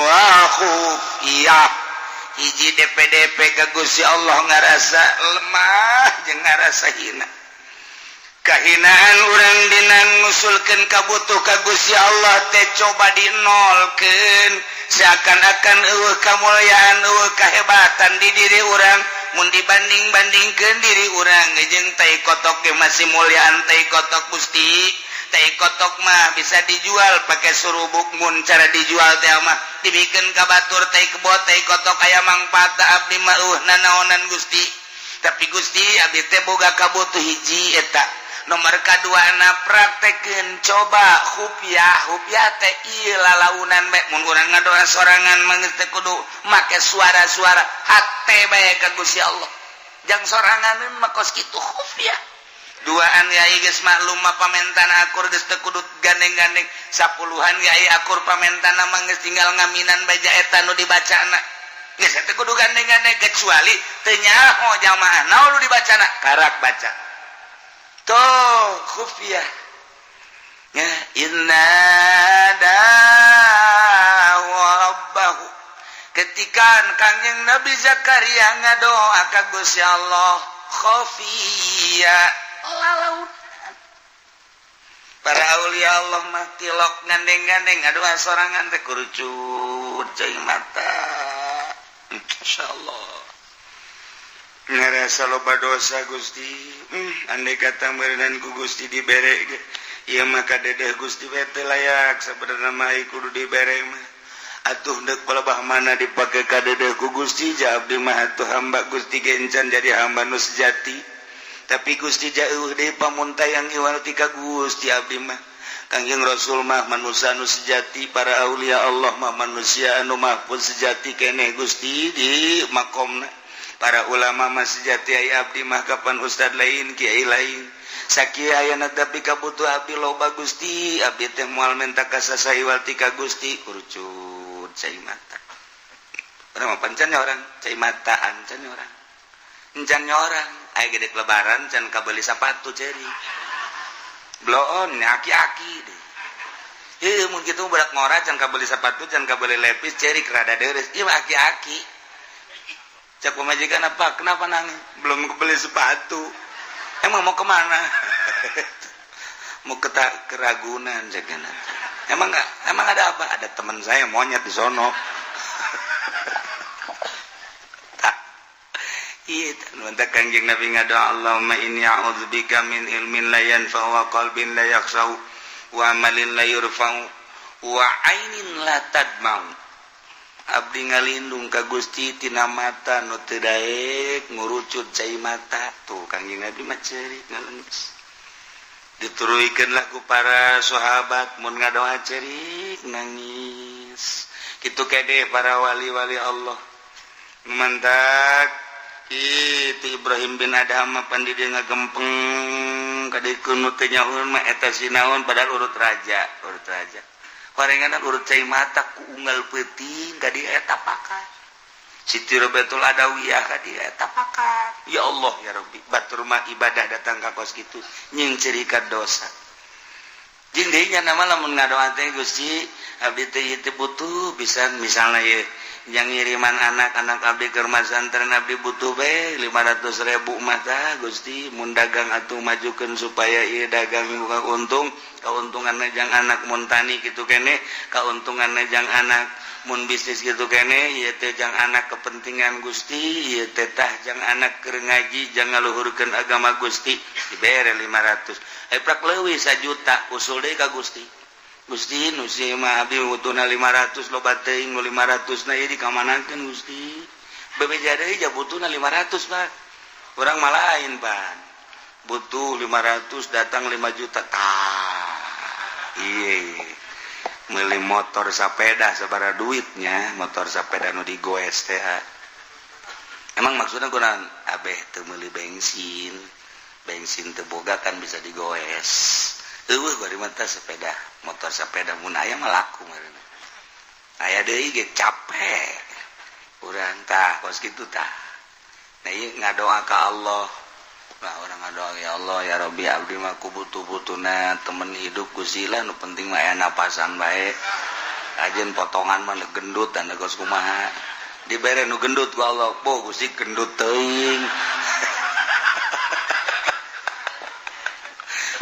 wa khufiyah. Hiji DPDP ka Gusti Allah ngarasa lemah jeung ngarasa hina. Kahinaan urang dina ngusulkeun kabutuh ka Gusti Allah teh coba dinolkeun, seakan-akan euweuh kamulyaan, euweuh kahebatan di diri urang. Mun dibanding-bandingkeun diri urang jeung tai kotok ge masih mulyaan tai kotok. Gusti, tai kotok mah bisa dijual pakai surubuk. Mun cara dijual teh mah dibikeun ka batur tai kebo, tai kotok aya mangfaat. Abdi mah euweuh nanaonan, Gusti. Tapi Gusti, abdi teh boga kabutuh hiji eta. Nomor kadua na praktekeun coba khufiah. Khufiah teh ieu lalaunan bae. Mun urang ngadoa sorangan mah geus teu kudu make suara-suara, hate bae ka Gusti Allah. Jang soranganeun mah kos kitu khufiah. Duaan yai geus maklum mah pamentana akur, geus teu kudu gandeng-gandeng. Sapuluhan yai akur pamentana mah geus tinggal ngaminan baja eta nu dibacana, geus teu kudu gandeng-gandeng, kecuali teu nyaho jamaah naon nu dibacana, karak baca tuh khufiah ya. Inna rabbahu, ketika Kangjeng Nabi Zakaria ngadoa ka Gusti Allah khafiya, lalaut. Para aulia Allah mah tilok gandeng-gandeng, ngadoa sorangan teh kurucut cai mata. Insyaallah ngerasa loba dosa, Gusti. Andai kata meureunan ku Gusti dibere ge ieu mah kadedeh Gusti teh layak sabenerna mah, kudu dibere mah. Atuh deuk palebah mana dipake kadedeh ku Gusti? Ja abdi mah atuh hamba Gusti ge encan jadi hamba nu sejati. Tapi Gusti, jauh deui pamuntayang iwal ti ka Gusti abdi mah. Kangjeng Rasul mah manusia anu sejati, para aulia Allah mah manusia anu mahfuz sejati keneh, Gusti, di makomna. Para ulama mah sejati, ai abdi mah kapan ustad lain, kiai lain, sakieu ayana. Tapi kabutuh abdi loba, Gusti. Abdi teh moal menta ka saha iwal ti ka Gusti. Kurucut cai mata. Urang mah pancan orang cai mata, ancan orang, encan orang. Aya gede lebaran can kabeli sepatu, ceri bloon aki-aki deh. Heuh, mun kitu budak ngora can kabeli sepatu, can kabeli lepis, cerik rada deres. Ieu mah aki-aki. Cek pamajikan, "Apa, kenapa nangis?" "Belum kebeli sepatu." "Emang mau kemana?" "Mau ke keragunan," cek. "Emang enggak, emang ada apa?" "Ada teman saya monyet di sono." Iya, mantap Kanjeng Nabi ngadoa, "Allahumma inni a'udzubika min ilmin la yanfa'u wa qalbin la yakhsha'u wa amalin la yurfa'u wa ainin la tadma'u." Abdi ngalindung ka Gusti tina mata nu teu daek ngurucut cai mata. Tuh, Kangjeng Nabi mah ceurik ngalengis. Dituruikeun lah ku para sahabat, mun ngadoa ceurik nangis. Kitu kede para wali-wali Allah. Mantak itu Ibrahim bin Adham mah pandi dia ngagempeng kadikeun nu teu nyahoeun mah eta sinaon, padahal urut raja, urut raja. Horengan urut cai mata ku unggal peuting ka dieu eta pakat. Siti Robiatul Adawiyah ka dieu eta pakat. Ya Allah ya Rabbi, batur mah ibadah datang ka kos kitu nying cerika dosa. Jeung deui nya nama lamun ngadoa teh, "Gusti, abdi teh ieu teh butuh pisan," misalna ye yang ngiriman anak-anak abdi ke rumah santren, "Abdi butuh be 500.000 mah tah, Gusti. Mun dagang atuh majukeun supaya ieu dagang buka untung, keuntungan jang anak. Mun tani kitu kene, keuntungan jang anak. Mun bisnis gitu kene, ieu teh jang anak kepentingan, Gusti. Ieu teh tah jang anak keur ngaji, jang ngaluhurkeun agama, Gusti." Dibere 500, eh prak leuwih 1 juta, usul deui ka Gusti. "Gusti, nu si mah abdi butuhna 500, loba teuing nu 500 na, ieu dikamanakeun, Gusti?" Bebeja deui, ja butuhna 500, Pak. Urang mah lain pan, butuh 500 datang 5 juta. Tah, iya, meuli motor sepeda sabaraha duitnya, motor sepeda nu digoes teh. Emang maksudnya kunaon? Abeh teu meuli bensin, bensin teu boga kan bisa digoes. Eueuh bari mata sepeda, motor sepeda mun aya mah laku meureun. Aya deui ge capek. Urang tah kos kitu tah. Nah ieu ngadoa ka Allah. Nah urang ngadoa ya Allah ya Rabbi abdi mah ku butuh-butuhna temen hidup Gusti lah nu penting mah aya napasan bae. Ajeun potongan mah gendut dan kos kumaha. Dibere nu gendut ku Allah, boh Gusti gendut teuing.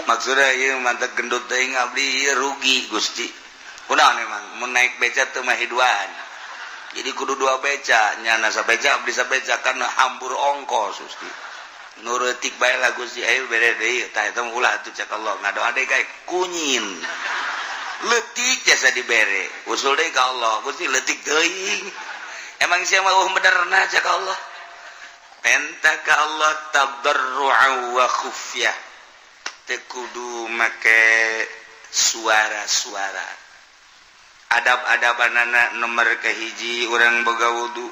Maksudnya ieu mantep gendut teuing abdi ieu rugi Gusti. Kunaon emang mun naik beca teu mah hiduan. Jadi kudu dua beca, nyana sabeca abdi sabeca kan hambur ongkos Gusti. Nu reutik bae lah Gusti ayo bere deui tah eta mah ulah atuh cek Allah ngadoa deui kae kunyin. Leutik jasa dibere. Usul deui ka Allah, Gusti leutik teuing. Emang sia mah eueuh benerna cek Allah. Penta ka Allah tadarru'a wa khufyah. Kudu make suara-suara adab-adabanana nomor kahiji urang boga wudu,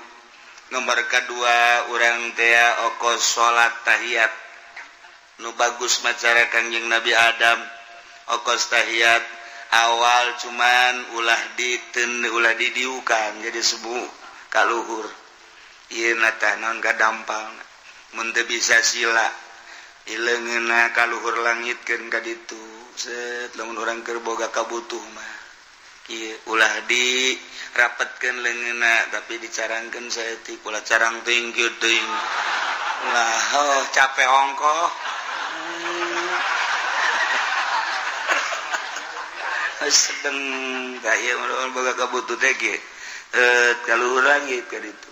nomor kedua urang tea oko salat tahiyat nu bagus macara Kangjeng Nabi Adam okos tahiyat awal cuman ulah diten ulah didiukan jadi sebu kaluhur ieu na tah naon kadampal mun teu bisa sila ileungeunna kaluhur langitkeun ka ditu set lamun urang keur boga kabutuh mah ieu ulah di rapetkeun leungeunna tapi dicarangkeun saeutik ulah carang teuing kieu teuing ulah oh capek ongkoh sedeng ka ieu mun boga kabutuh teh kieu kaluhur langit ka ditu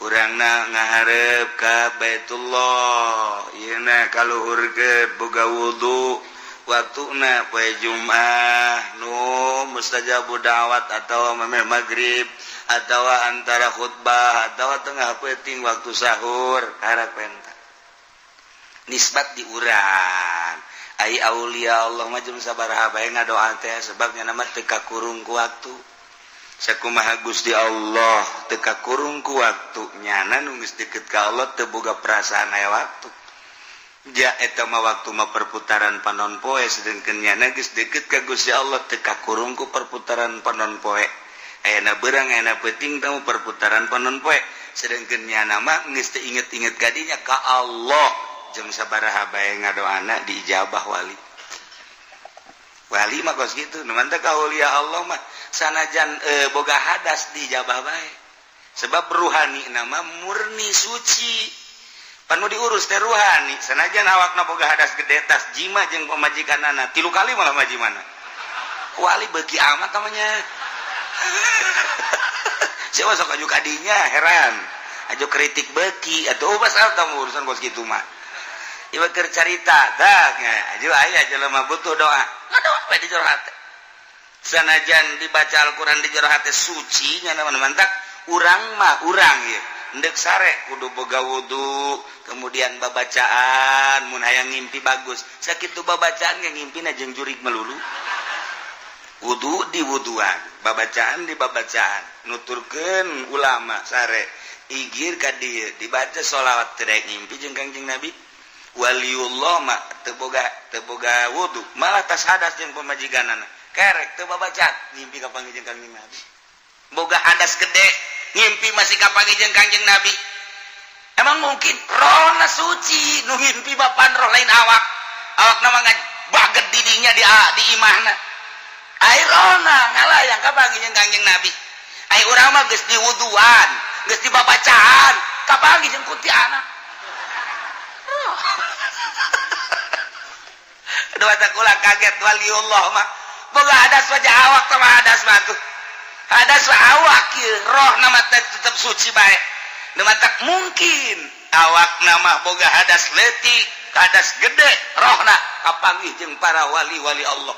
urangna ngaharep ka Baitullah yeuna kaluhur ke boga wudu waktuna poe Jumat nu mustajabu da'wat atawa memeh magrib atawa antara khutbah atawa tengah peuting waktu sahur karak penta nisbat di urang ai aulia Allah mah jeung sabaraha bae ngadoa teh sebab nya mah teu kakurung ku waktu. Sakumaha Gusti Allah teu kakurung ku waktu nyana nu geus deket ka Allah teu boga perasaan aya waktu. Ja eta mah waktu mah perputaran panon poe sedengkeun nyana geus deket ka Gusti Allah teu kakurung ku perputaran panon poe. Ayana beurang ayana peuting tamu perputaran panon poe sedengkeun nyana mah geus teu inget-inget ka dinya ka Allah jeung sabaraha bae ngadoana diijabah wali. Wali mah kos kitu nu mantep aulia Allah mah sanajan boga hadas dijabah bae sebab ruhani nama murni suci panu diurus teh ruhani sanajan awakna boga hadas gede tas jima jeung pamajikanana 3 kali malah majimana wali beuki amat namanya. Siapa sok aju kadinya heran aju kritik beuki atuh pasal tamu urusan kos kitu mah ieu keur carita tah aju aya jelema butuh doa ngadoa bae di jero hate sanajan dibaca Al-Qur'an di jero hate suci nya mantak urang mah urang ieu endek sare kudu boga wudu kemudian babacaan mun hayang ngimpi bagus sakitu babacaan ge ngimpina jeung jurig melulu wudu di wuduan babacaan di babacaan nuturkeun ulama sare igir ka dieu dibaca sholawat teu daek ngimpi jeung Kangjeng Nabi waliullah mah teu boga wudu malah tas hadas jeung pamajikanana kerek teu babacaan ngimpi ka panggih jeung Kangjeng Nabi boga hadas gede ngimpi masih ka panggih jeung Kangjeng Nabi emang mungkin rohna suci nu ngimpi bapan roh lain awak awakna mah baget didinya di imahna ai rohna ngalayang ka panggih jeung Kangjeng Nabi ai urang mah geus diwuduan geus dibabacaan ka panggih jeung kuntianak. Dua kula kaget waliullah mah boga hadas wajah awak sama hadas mah tuh hadas awak ieu roh nama tetep suci bae nu matak mungkin awak nama boga hadas leutik hadas gede rohna kapanggih jeung para wali-wali Allah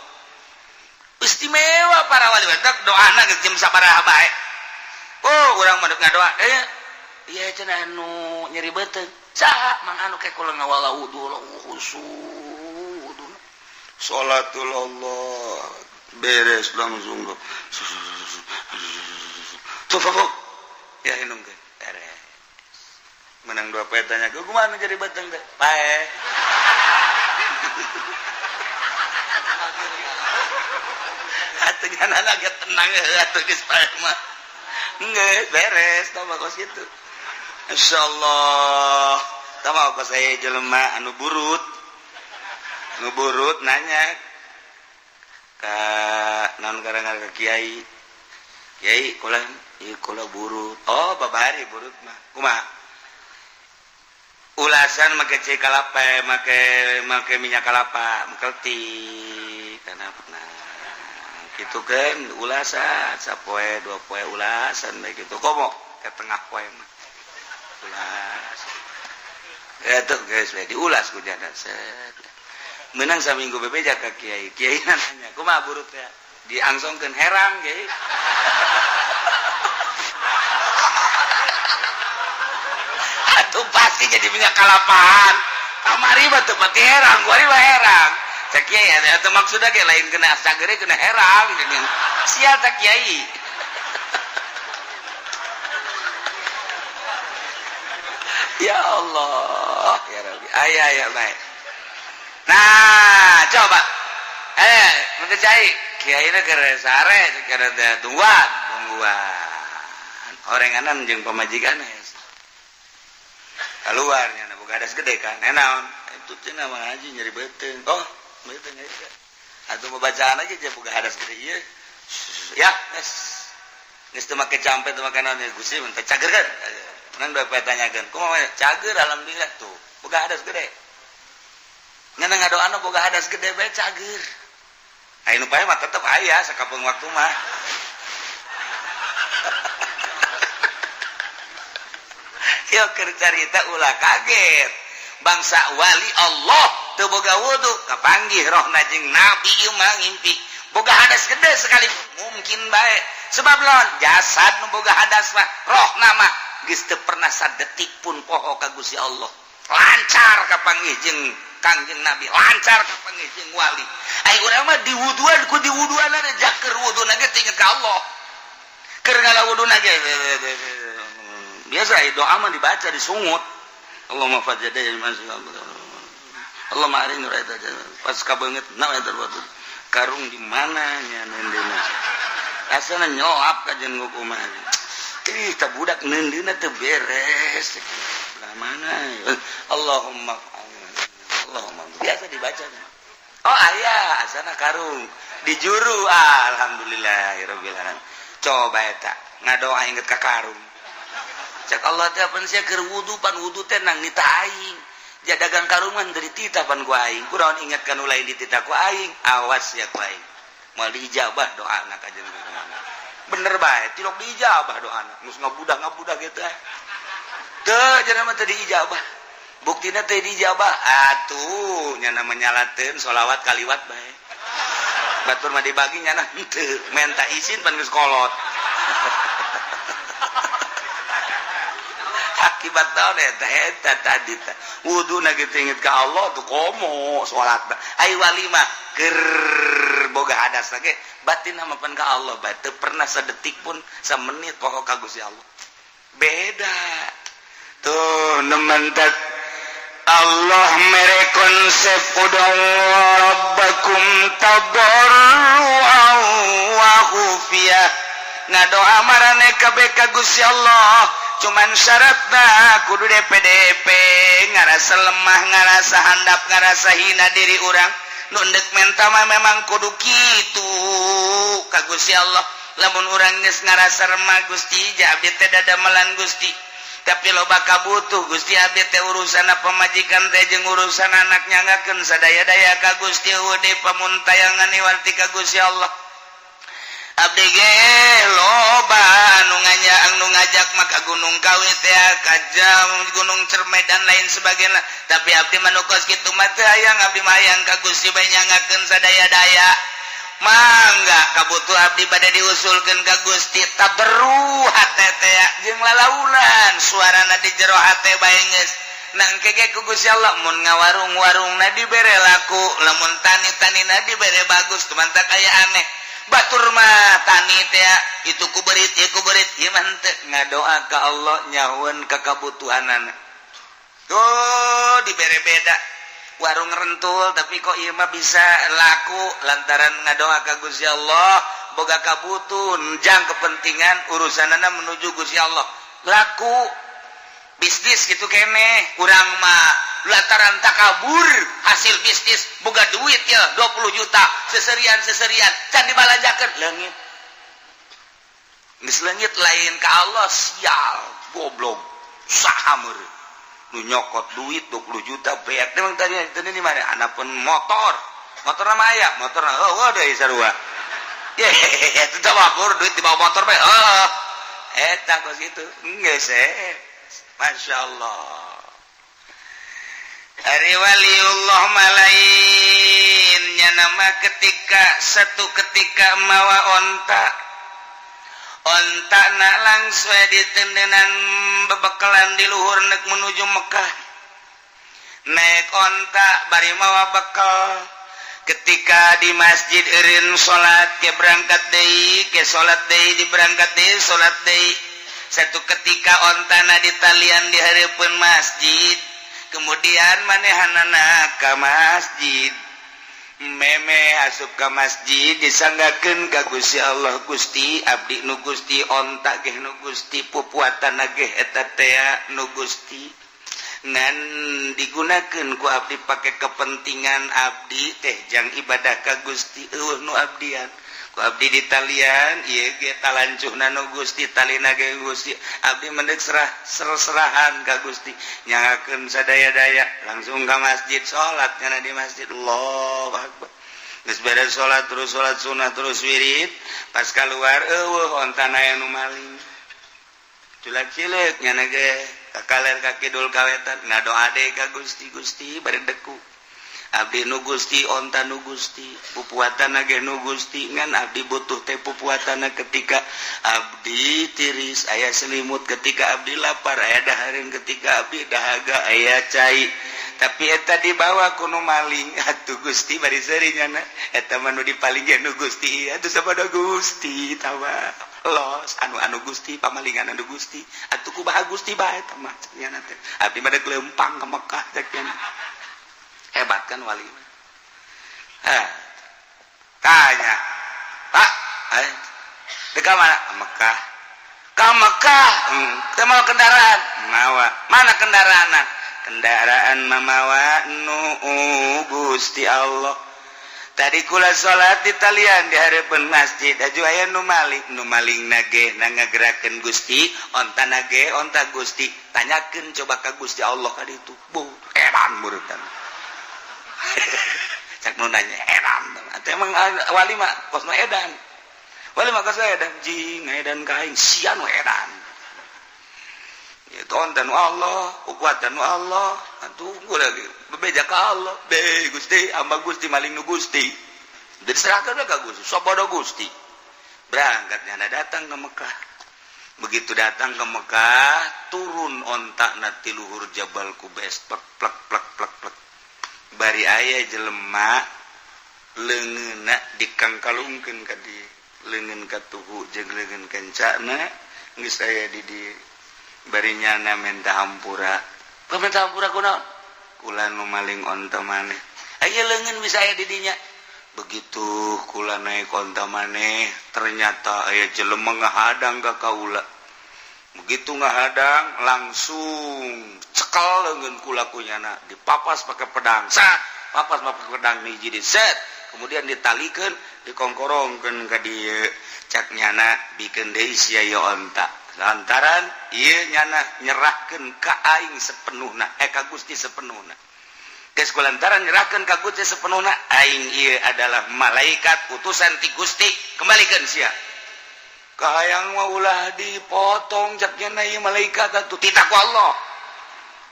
istimewa para wali matak doana geus jeung sabaraha bae. Oh urang mah ngadoa ieu cenah anu nyeri beuteung saha mang anu ke kula ngawala wudu khusyuk salatul Allah beres langsung tuh ya hinungkeun beres menang dua poe tanya kumaha nu jadi beuteung teh pae. Atuh nyana ge tenang atuh, geus paeh mah. Geus beres tah mah kos kitu. Insyaallah. Tah mah kos aya jelema anu burut. Nu burut nanya ka naon garangan ka kiai. Kiai, kula ieu, kula burut. Oh, babari burut mah. Kumaha? Ulasan make cai kalapa, make make minyak kalapa, mengkeltik karena nah gitu kan, ulasan sapoe dua poe, ulasan baik gitu, komo ke tengah poe mah ulas ya tuh guys, diulas ku janda set, menang saminggu bebeja ka kiai. Kiai nanya, "Kumaha burut ya?" Diangsongkeun, "Herang, kiai." Atuh pasti jadi minyak kalapaan. Kamari mah teu pati herang, kuari mah herang. Cek kiai atuh maksudna ge lain kena sagere, kena herang geuning. Sial tak kiai. Ya Allah, ya Rabbi. Aya aya bae. Nah, coba. Make cai. Kiai na keur sare, keur tungguan, tungguan. Orenganan jeung pamajikan keluar nya boga hadas gede kan. Eh, naon? Itu cenah mah ngaji nyeri beuteung. Oh, beuteung aja. Atuh bacaan aja je boga hadas gede ieu. Ya, geus. Geus teu make campe, teu make naon ya Gusti, mun teh cager kan. Nang bapak tanyakeun, kumaha cager? Alhamdulillah tuh. Boga hadas gede. Ngan ngadoana boga hadas gede bae cager. Aya nu paeh mah tetep aya sakapeung waktu mah. Yo keur carita ulah kaget. Bangsa wali Allah teu boga wudu kapanggih rohna jeung nabi ieu mah ngimpi. Boga hadas gede sekali mungkin bae. Sebab lawan jasad nu boga hadas mah, rohna mah geus teu pernah sadetik pun poho ka Gusti Allah. Lancar kapanggih jeung Kangjeng Nabi, lancar kapanggih jeung wali. Ai urang mah diwuduan ku diwuduan jaker wuduna ge inget ka Allah. Keur ngalawuduna ge biasa doa mah dibaca disungut. Allahumma fajjada Allahumma arini raita pas kabeungeut na eta karung di mana nya neundeuna asana nyoap ka jeung kumaha. Ih, ta budak neundeuna teu beres belah mana. Allahumma Allahumma biasa dibaca. Oh, aya asana karung di juru, alhamdulillahirabbil alamin. Coba eta ngadoa inget ka karung. Cek Allah teh pan sia keur wudu, pan wudu teh nang nita aing. Ja dagang karungan dari tita pan ku aing. Kunaon inget kan lain ditita ku aing? Awas ya ku aing. Moal diijabah doana ka jeung bener bae, tilok diijabah doana. Geus ngabudah-ngabudah gitu eh. Teu cenah mah teu diijabah. Buktina teu diijabah. Atuh nya menyalateun sholawat kaliwat bae. Batur mah dibagi nyana henteu, menta izin pan geus kolot. Akibat naon eta eta tadi teh wuduna gitu inget ka Allah tuh komo salat. Ai wali mah keur boga hadas ge batin mah pan ka Allah bae, teu pernah sedetik pun semenit poho ka Gusti Allah. Beda tuh nementak Allah mere konsep ud'u rabbakum tadarruan wa khufiyah. Ngadoa marane kabeh ka Gusti Allah, cuman syaratna kudu DPDP ngarasa lemah, ngarasa handap, ngarasa hina diri urang. Nu ndek menta mah memang kudu kitu ka Gusti Allah. Lamun urang geus ngarasa remah, Gusti, ja abdi teh dadamelan Gusti, tapi loba kabutuh Gusti, abdi teh urusan pamajikan teh jeung urusan anak, nyangakeun sadaya-daya ka Gusti, eueuh pamuntayangan iwarti ka Gusti Allah. Abdi ge loba anu nganya anu ngajak maka Gunung Kawi teh, ka jam Gunung Cermai dan lain sebagainya, tapi abdi mah nu kos kitu mah teu hayang. Abdi mah hayang ka Gusti bae, nyangakeun sadaya-daya. Mangga kabutuh abdi bade diusulkeun ka Gusti. Taberru hate teh jeung lalaunan suarana di jero hate bae geus nangke ge ku Gusti Allah. Mun ngawarung-warungna dibere laku, lamun tani-tanina dibere bagus, teman tak aya aneh. Batur mah tani teh itu ku berit ieu ku berit, ieu mah henteu, ngadoa ka Allah nyahueun ka kabutuhanana tuh dibere. Beda warung rentul, tapi kok ieu mah bisa laku lantaran ngadoa ka Gusti Allah. Boga kabutun jang kepentingan urusanana menuju Gusti Allah, laku bisnis gitu kene. Kurang mah lantaran takabur, hasil bisnis boga duit ya 20 juta, seserian seserian can dibalanjakeun, leungit. Geus leungit, lain ka Allah. Sial, goblok, saha meureun nu nyokot duit 20 juta beak? Emang tadi tadi di mana anak pun motor, motor nama aya motor. Oh, oh deui sarua. Ye, itu tawabur duit di bawah motor bae. Oh, eta kos itu geus eh. Masya Allah. Ari waliullah malainnya nama, ketika satu ketika mawa onta, onta na langsung ditendenan bebekalan di luhur nek menuju Mekah, naik onta bari mawa bekal. Ketika di masjid eureun salat, ke berangkat deui, ke salat deui, di berangkat deui, salat deui. Satu ketika ontana ditalian di hareupeun masjid, kemudian manehanana ka masjid, meme asup ka masjid, disanggakeun ka Gusti Allah, "Gusti, abdi nu Gusti, onta ge nu Gusti, pupuatan ge eta tea nu Gusti, ngan digunakeun ku abdi pake kepentingan abdi teh jang ibadah ka Gusti. Eueuh nu abdian ku abdi ditalian ieu ge, talancuhna nu Gusti, talina ge Gusti. Abdi mendek serah ser-serahan ka Gusti, nyangakeun sadaya-daya." Langsung ka masjid, salat nyana di masjid, Allahu akbar. Geus beres salat, terus salat sunnah, terus wirid. Pas keluar, eueuh ontana, aya nu maling. Culak cileuk nyana ge ka kaler, ka kidul, ka wetan, ngadoa deui ka Gusti. "Gusti, bari deku, abdi nu Gusti, onta nu Gusti, pupuatan ge nu Gusti, ngan abdi butuh teh pupuatan ketika abdi tiris aya selimut, ketika abdi lapar aya dahareun, ketika abdi dahaga aya cai, tapi eta dibawa ku nu maling. Atuh Gusti, bari seuri nyana, eta mah nu dipaling ge nu Gusti. Atuh sapada Gusti tawa los anu anu Gusti, pamalingan anu Gusti. Atuh kumaha Gusti bae eta mah?" Nyana teh, "Abdi mah dek leumpang ka Mekah," cek nyana. Hebat kan wali? Eh, tanya, "Pak, eh, dek mana?" "Ke Mekah." "Ke Mekah? Teu mawa kendaraan?" "Mawa." "Mana kendaraan?" "Kendaraan mamawa nu Gusti Allah. Tadi kula salat di talian di hareupeun masjid, aju aya nu maling. Nu maling nage na ngagerakeun Gusti, onta nage onta Gusti. Tanyakeun coba ka Gusti Allah ka ditu." Bu, edan murutan. Cak nu nanya edan. Atuh emang wali mah kos nu edan. Wali mah kos edan, jing edan ka aing sia nu edan. Itu onta nu Allah, kuatan nu Allah. Atuh lagi bebeja ka Allah. "Be Gusti, hamba Gusti, maling nu Gusti." Diserahkan ka Gusti, sabodo Gusti. Berangkat nyana, datang ke Mekah. Begitu datang ke Mekah, turun onta na ti luhur Jabal Kubes, plek plek plek plek plek. Bari aya jelema leungeunna dikangkalungkeun ka dieu, leungeun katuhu jeung leungeun kencana geus aya di dieu. Bari nyana minta hampura. "Minta hampura kunaon?" "Kula nu maling onta maneh. Aya leungeun bisa aya di dinya. Begitu kula naik onta maneh, ternyata aya jelema ngahadang ka kaula. Begitu ngahadang, langsung cekel leungeun kula ku nyana, dipapas pakai pedang, sat, papas pakai pedang hiji di set, kemudian ditalikeun, dikongkorongkeun ka dieu. Cak nyana, bikeun deui sia ieu onta, lantaran ieu nyana nyerahkeun ka aing sepenuhna, eh, ka Gusti sepenuhna. Geus kulantaran nyerahkeun ka Gusti sepenuhna, aing ieu adalah malaikat utusan ti Gusti, kembalikan sia." "Kahayang mah ulah dipotong," cak nyana, "ieu malaikat atuh titah ku Allah,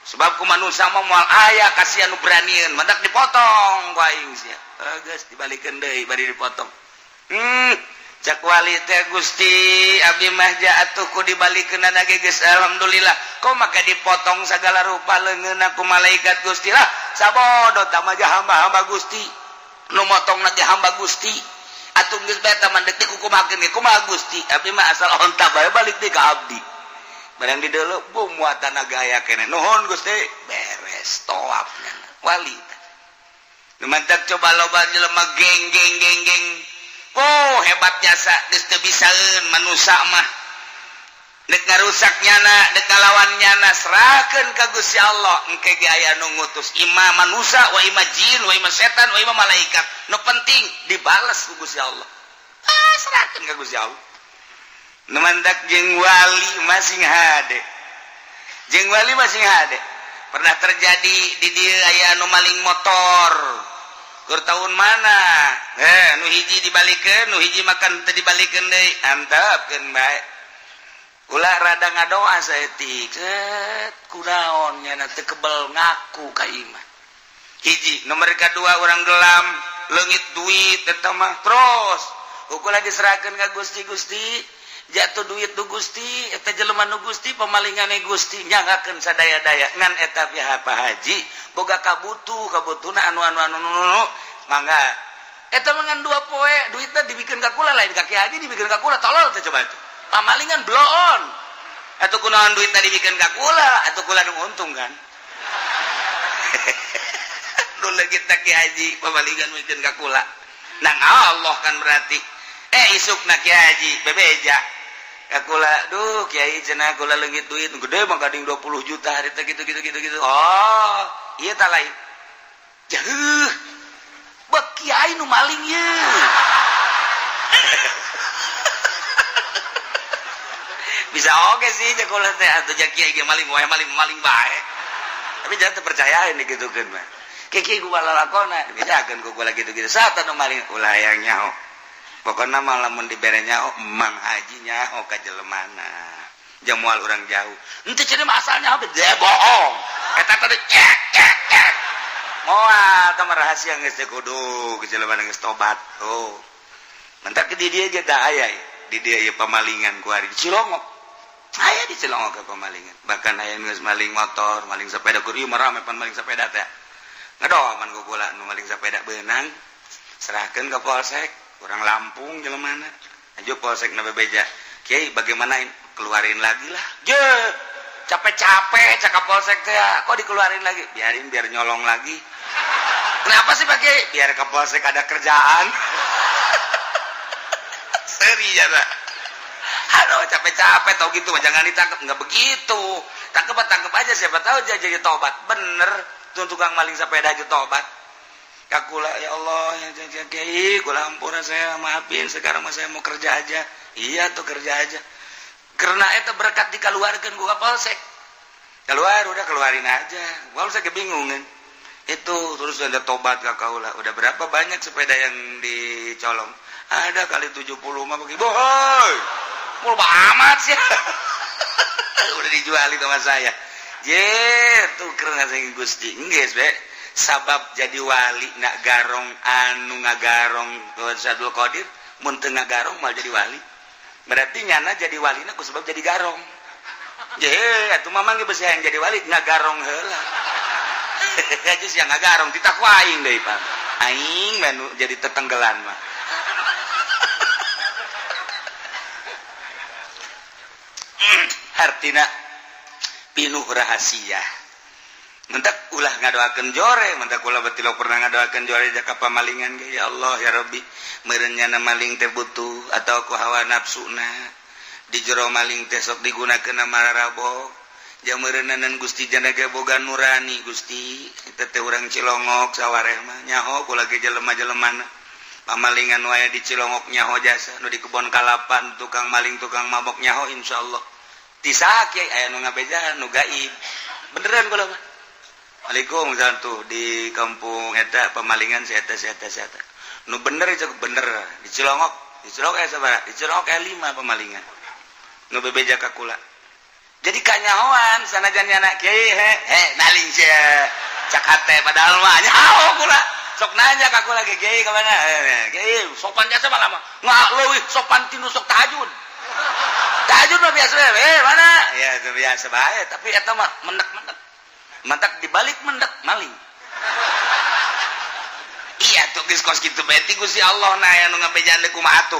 sebab ku manusia mah moal aya kasihan nu beranian, mantak dipotong ku aing sia." Geus dibalikeun deui bari dipotong. Cak wali teh, "Gusti, abdi mah atuh ku dibalikeun ge geus alhamdulillah, kok maka dipotong segala rupa leungeunna ku malaikat Gusti lah. Sabodo tah mah, hamba-hamba Gusti, nu motong ge hamba Gusti. Atuh geus bae tah mah, deuk dikukumakeun ge kumaha Gusti? Abdi mah asal onta bae balik deui ka abdi." Barang di deuleu, bu muatan aya keneh. "Nuhun Gusti." Beres tawafnya wali. Mantap, coba loba jelema geng geng geng geng. Oh, hebat jasa geus teu bisaeun manusia mah. Dek ngarusak nyana, dek ngalawan nyana, serahkeun ka Gusti Allah. Engke ge aya nu ngutus, imma manusia wa imma jin wa imma setan wa imma malaikat. Nu penting dibales ku Gusti Allah. Ah, serahkeun ka Gusti Allah. Nu mantak jeung wali masing hade, jeung wali masing hade. Pernah terjadi di dieu aya nu maling motor. Keur tahun mana? Eh, nu hiji dibalikeun, nu hiji makan teu dibalikeun deui. Antepkeun bae. Ulah rada ngadoa saeutik. Set, kunaon nyana teu kebel ngaku ka imah. Hiji, nomor kedua orang gelam, leungit duit eta mah terus. Ukur diserahkeun ka Gusti. Gusti, jatuh duit nu Gusti, eta jelema nu Gusti, pemalingane Gusti nyanggakeun sadaya-daya. Ngan eta pihak Pak Haji boga kabutuh, kabutuhna anu anu anu anu, mangga eta mah ngan 2 poe duitna dibikeun ka kula, lain ka Ki Haji, dibikeun ka kula. Tolol teh coba itu pamalingan bloon atuh. Kunaon duitna dibikeun ka kula atuh? Kula nu untung kan nu leungit Ki Haji, pamalingan mikeun ka kula nang Allah kan. Berarti eh isukna Ki Haji bebeja ka kula, "Duh Kiai," cenah, "kula leungit duit gede mah gading 20 juta hari teh," gitu gitu gitu gitu. Oh iya, tak lain jauh bek kiai nu maling ye. Bisa oke sih cek kula teh atuh, ja kiai ge maling wae, maling maling bae. Tapi jangan terpercaya ini gitu kan mah. Kiai gua lalakona dibejakeun ku kula gitu-gitu. Saat anu maling ulah yang nyaho. Pokoknya malah mun dibere nyaho, Mang Haji nyaho ka jelemana. Jamual orang jauh. Henteu cenah mah asalnya apa? Dia bohong. Eta tadi cek cek cek. Moal tah mah rahasia geus teh kudu jelemana geus tobat. Oh. Mentak di dia ge tah aya di dia ieu pamalingan ku ari di Cilongok. Aya di Cilongok ke pamalingan. Bahkan aya geus maling motor, maling sepeda, kur ieu mah rame pan maling sepeda teh. Ngadoa man ku kula nu maling sepeda beunang. Serahkeun ke polsek, kurang Lampung jelemana. Aja polsek na bebeja. "Kiai, bagaimana ini?" "Keluarin lagi lah." Je, capek-capek cakap polsek teh, kok dikeluarin lagi? "Biarin, biar nyolong lagi." "Kenapa sih, Pak Kiai?" "Biar ke polsek ada kerjaan." Seri ya, Pak. Aduh, capek-capek tau gitu jangan ditangkap. Nggak begitu. Tangkep tangkep aja, siapa tahu aja jadi tobat. Bener, tuh tukang maling sepeda aja tobat. Kakula, "Ya Allah, ya, ya, Kiai, kula ampura, saya maafin, sekarang mah saya mau kerja aja." Iya tuh, kerja aja. Karena itu berkat dikeluarkan gua polsek. Keluar udah keluarin aja. Polsek kebingungan. Itu terus ada tobat ke kaula. Udah berapa banyak sepeda yang dicolong? Ada kali 70 mah begitu. Boy. Mau amat sih. Udah dijual itu sama saya. Je, tuh keren saya Gusti. Enggeus be. Sabab jadi wali nak garong, anu ngagarong Abdul Qadir mun teu ngagarong mal jadi wali. Berarti nyana jadi wali ku sebab jadi garong. Je, atuh mamang ge besi yang jadi wali ngagarong heula. Aja sih ngagarong titah ku aing deui, Pak. Aing mah jadi tetenggelan mah. Hartina pinuh rahasia. Mentak ulah ngadoakeun jore, mentak ulah betul pernah ngadoakeun jore jaka pamalingan ge, "Ya Allah, ya Rabbi, meureun nyana maling teh butuh atau ku hawa nafsuna di jero maling teh sok digunakeun mararabo ja meureunanan Gusti jana ge boga nurani Gusti." Eta teh urang Cilongok sawareh mah nyaho kula ge jelema-jelemana pamalingan wae di Cilongok nyaho jasa nu di kebon kalapan tukang maling, tukang mabok nyaho insyaallah. Ti saha, Kiai? Aya nu ngabejaan nu gaib beneran kula mah. Waalaikumsalam, tuh di kampung eta pemalingan si eta si eta si eta nu bener cukup bener di Cilongok, di Cilongok eh sabaraha di Cilongok eh lima pemalingan nu bebeja ka kula. Jadi kanyahoan sanajan nyana, "Kiai, he he maling sia," cak hate, padahal mah nyaho kula. Sok nanya ka kula ge, "Kiai ka mana?" "Eh, kiai sopan jasa malah mah nggak leuwih sopan tinu sok tahajud." Tahajud mah biasa, "Eh, mana ya?" Itu biasa bae, tapi eta mah mendak-mendak mantak dibalik mendak maling. Iya tuh geus kos kitu bae ti Gusti Allah. Nah, anu ngabejaan deui kumaha atuh?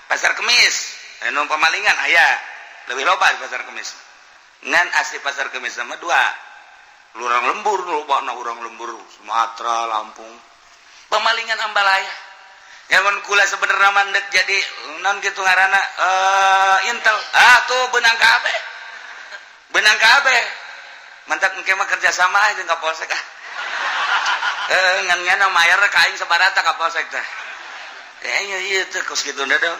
Pasar Kemis anu pamalingan aya lebih loba di Pasar Kemis. Ngan asli Pasar Kemis sama dua urang lembur, loba na urang lembur, Sumatera, Lampung, pemalingan ambalaya. Mun kula sebenarnya mandek jadi non gitu ngaranna intel ah tuh benang kabeh, benang kabeh. Mantap, engke mah kerja sama aja ka polsek ah. Ngan nyana mayar ka aing sabarata ka polsek teh. Iya iya teh kos kitu dong,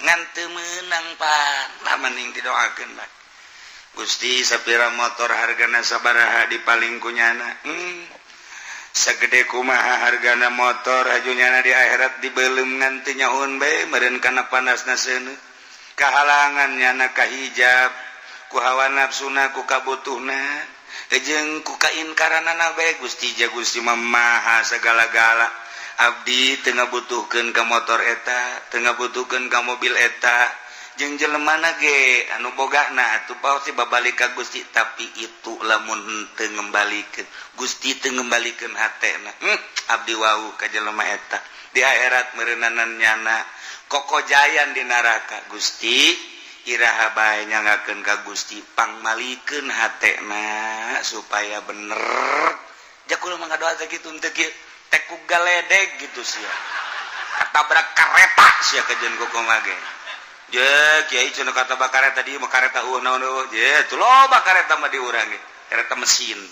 ngan teu meunang pan lah, mending didoakeun bae. Gusti, sapira motor hargana sabaraha dipaling ku nyana. Segede kumaha hargana motor aju nyana di akhirat dibelum, ngan teu nyahoun bae meureun kana panasna seuneu, kahalangan nyana, kahijab ku hawa nafsuna, ku kabutuhna jeung ku kainkaranana bae. Gusti ja Gusti mah maha segala-gala. Abdi teu ngabutuhkeun ka motor eta, teu ngabutuhkeun ka mobil eta jeung jelemana ge anu bogana atuh pasti babalik ka Gusti. Tapi itu lamun teu ngembalikeun Gusti, teu ngembalikeun hatena, abdi wau ka jelema eta di akhirat meureunanan nyana kokojayan di neraka. Gusti, iraha bae nyangakeun ka Gusti pangmalikeun hatena supaya bener. Ja kula mah ngadoa teh kitu, teu kieu teh ku galedeg gitu sia, katabrak kareta sia kajeun kumaha ge. Je kiai cenah kata kareta di mah kareta eueuh naon eueuh. Je tuh loba kareta mah di urang ge, kareta mesin.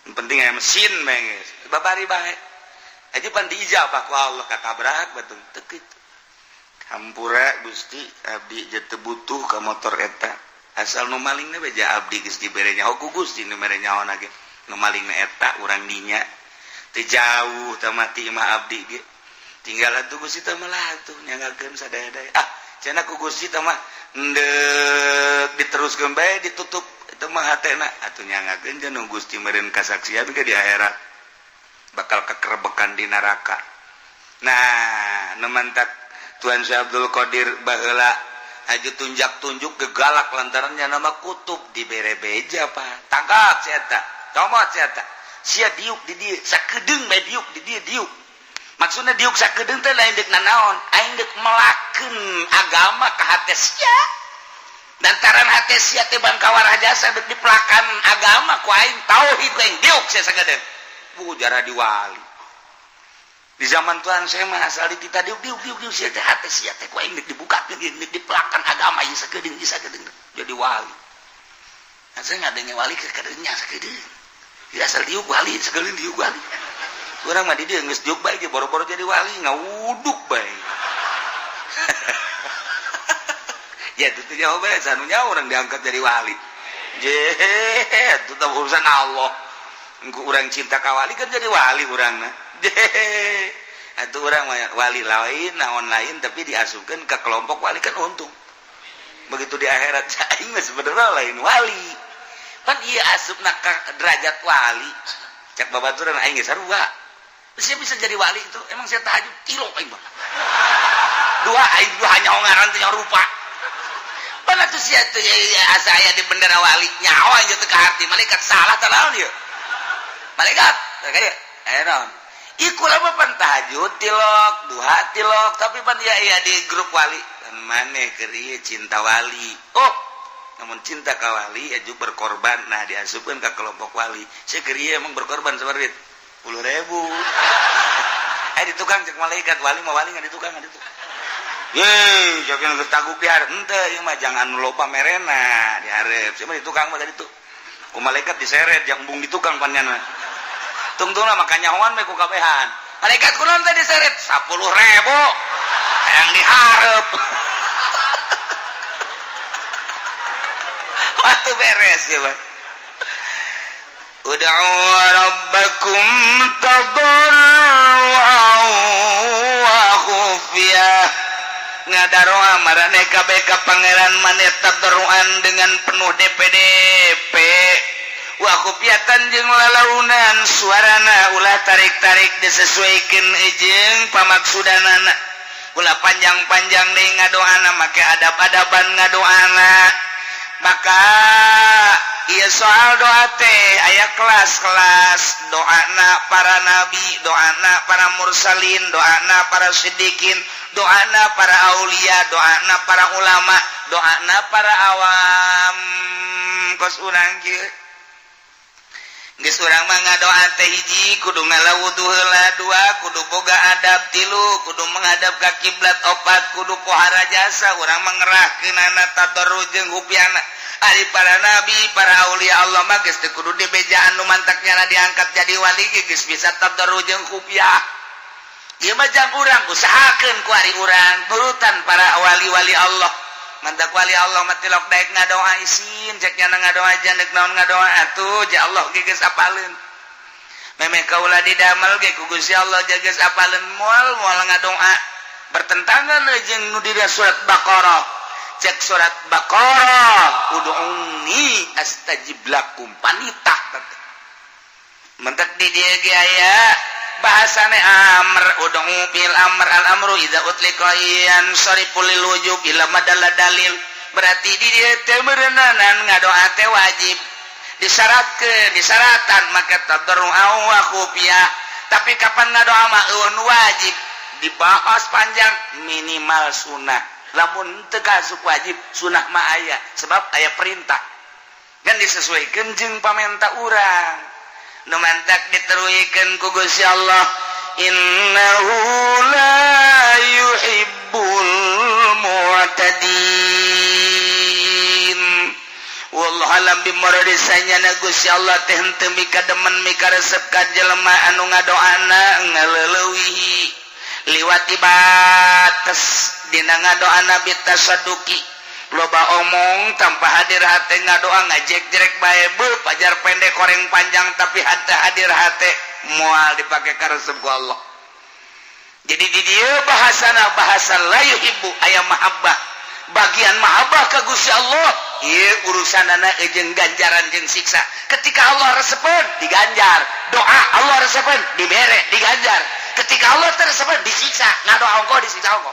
Yang penting aya mesin bae geus babari bae aja pan diijabah ku Allah, katabrak batung teu kitu. Hampura Gusti, abdi je teu butuh ka motor eta, asal nu malingna beja abdi geus dibere nyaho ku Gusti. Nu mere nyaho ge nu malingna eta urang dinya teu jauh teu mati mah abdi ge tinggal atuh. Gusti teh mah atuh nyangakeun sadaya-daya ah cenah ku Gusti teh mah endek diteruskeun bae, ditutup itu mah hatena atuh. Nyangakeun jeung Gusti meureun kasaksian ke di akhirat bakal kekerebekan di neraka. Nah, nu mantak Tuan Syekh Abdul Qadir baheula aju tunjak tunjuk gegalak lantarannya nama kutub dibere beja, pak, tangkap si eta, comot si eta, sia diuk di dieu sakedeung bae, diuk di dieu. Diuk maksudnya diuk sakedeung teh lain deuk nanaon, aing deuk melakeun agama ka hate sia, lantaran hate sia teh bangkawarah jasa, deuk dipelakan agama ku aing, tauhid ku aing, diuk sia sakedeung. Bu jarah di wali di zaman Tuhan saya mah asal di kita diuk diuk diuk diuk sia teh, hate sia teh ku aing deuk dibukakeun, deuk dipelakan agama ieu sakedeung, ieu sakedeung jadi wali. Nah, saya ngadenge wali ke kadeungnya sakedeung ya, asal diuk wali sakedeung, diuk wali. Urang mah di dieu geus diuk bae ge boro-boro jadi wali, ngawuduk bae ya. Itu tuh jawab bae sanunya orang diangkat jadi wali je itu teh urusan Allah. Engko urang cinta ka wali kan jadi wali urangna je. Atuh urang mah wali lain naon lain, tapi diasupkeun ke kelompok wali kan untung. Begitu di akhirat aing mah sebenarnya lain wali pan, ieu asupna ka derajat wali cek babaturan aing ge sarua. Saya bisa jadi wali itu emang saya tahajud tilok aing mah dua, aing dua nyaho ngaran teh, nyaho rupa. Pan atuh sia teh ya, asa aya di bendera wali, nyaho aing teh ka hati malaikat salah teh naon ieu malaikat kayak aya naon. Iku lama pan tahajud tilok, duha tilok, tapi pan ya iya di grup wali dan maneh keur ieu cinta wali. Oh, namun cinta ka wali aju berkorban, nah diasupkeun ka kelompok wali. Saya keur ieu emang berkorban seperti 10.000. Eh, di tukang cek malaikat wali mah wali nggak di tukang, nggak di tukang. Ye, jangan geus taguk di hareup henteu, ieu mah jangan loba merena di hareup. Siapa di tukang mah tadi tuh. Ku malaikat diseret yang embung di tukang panjana. Tungtungna maka nyahoan we ku kabehan. Malaikat kunaon teh diseret 10.000 yang dihareup. Waktu beres ya, Pak. Ud'u rabbakum tadarruan wa khufiyah. Ngadaroa maraneh kabeh ka pangeran maneh tadarruan dengan penuh DPDP, wa khufyatan jeung lalaunan suarana, ulah tarik-tarik, disesuaikan jeung pamaksudanana, ulah panjang-panjang deui ngadoana, make adab-adaban ngadoana. Maka iya soal doa teh aya kelas-kelas doana para nabi, doana para mursalin, doana para sidikin, doana para aulia, doana para ulama, doana para awam kos urang kieu. Geus urang mah ngadoa teh, hiji, kudu ngala wudu heula, dua, kudu boga adab, tilu, kudu menghadap ka kiblat, opat, kudu pohara jasa. Urang mah ngerahkeunana tadarru jeung khufiahna. Ari para nabi, para aulia Allah mah geus teu kudu dibejaan, nu mantak nyana diangkat jadi wali ge geus bisa tadarru jeung khufiah. Ieu mah jang urang usahakeun ku ari urang nurutan para wali-wali Allah. Mantak wali Allah mah tilok daek ngadoa, isin cek nyana ngadoa, jandek naon ngadoa atuh ja Allah ge geus apaleun. Memeh kaula didamel ge ku Gusti Allah geus apaleun, moal moal ngadoa bertentangan jeung nu di surat Baqarah. Cek surat Baqarah, "Ud'uni astajib lakum," panitah. Mentak di dieu ge aya bahasane amr, ud'u bil amr, al amru idza utliqa yansarifu lil wujub ila madalla dalil. Berarti di dieu teh meureunanan ngadoa teh wajib, disyaratkeun, disaratan maka tadarru wa khufiyah. Tapi kapan ngadoa mah euweuh wajib, dibahas panjang, minimal sunnah. Lamun teu kasuk wajib, sunnah mah aya, sebab aya perintah kan disesuaikan jeung pamenta urang. Nu mantak diteruikeun ku Gusti Allah, "Innahu la yuhibbul mu'tadin." Wallahu alam bimuradi, sanyana Gusti Allah teh henteu mika demen, mika resep ka jelema anu ngadoana ngaleulewihi, liwati bates dina ngadoana, bitasadduki, loba omong tanpa hadir hate, ngadoa ngajek-jerek bae, bu pajar pendek koreng panjang, tapi hate hadir hate, moal dipake karesep ku Allah. Jadi di dieu bahasana bahasa la yuhibbu, aya mahabbah, bagian mahabbah ka Gusti Allah. Ieu urusanana jeung ganjaran jeung siksa. Ketika Allah resepeun, diganjar doa, Allah resepeun, dibere, diganjar. Ketika Allah teu resepeun, disiksa. Ngadoa ongko, disiksa ongko.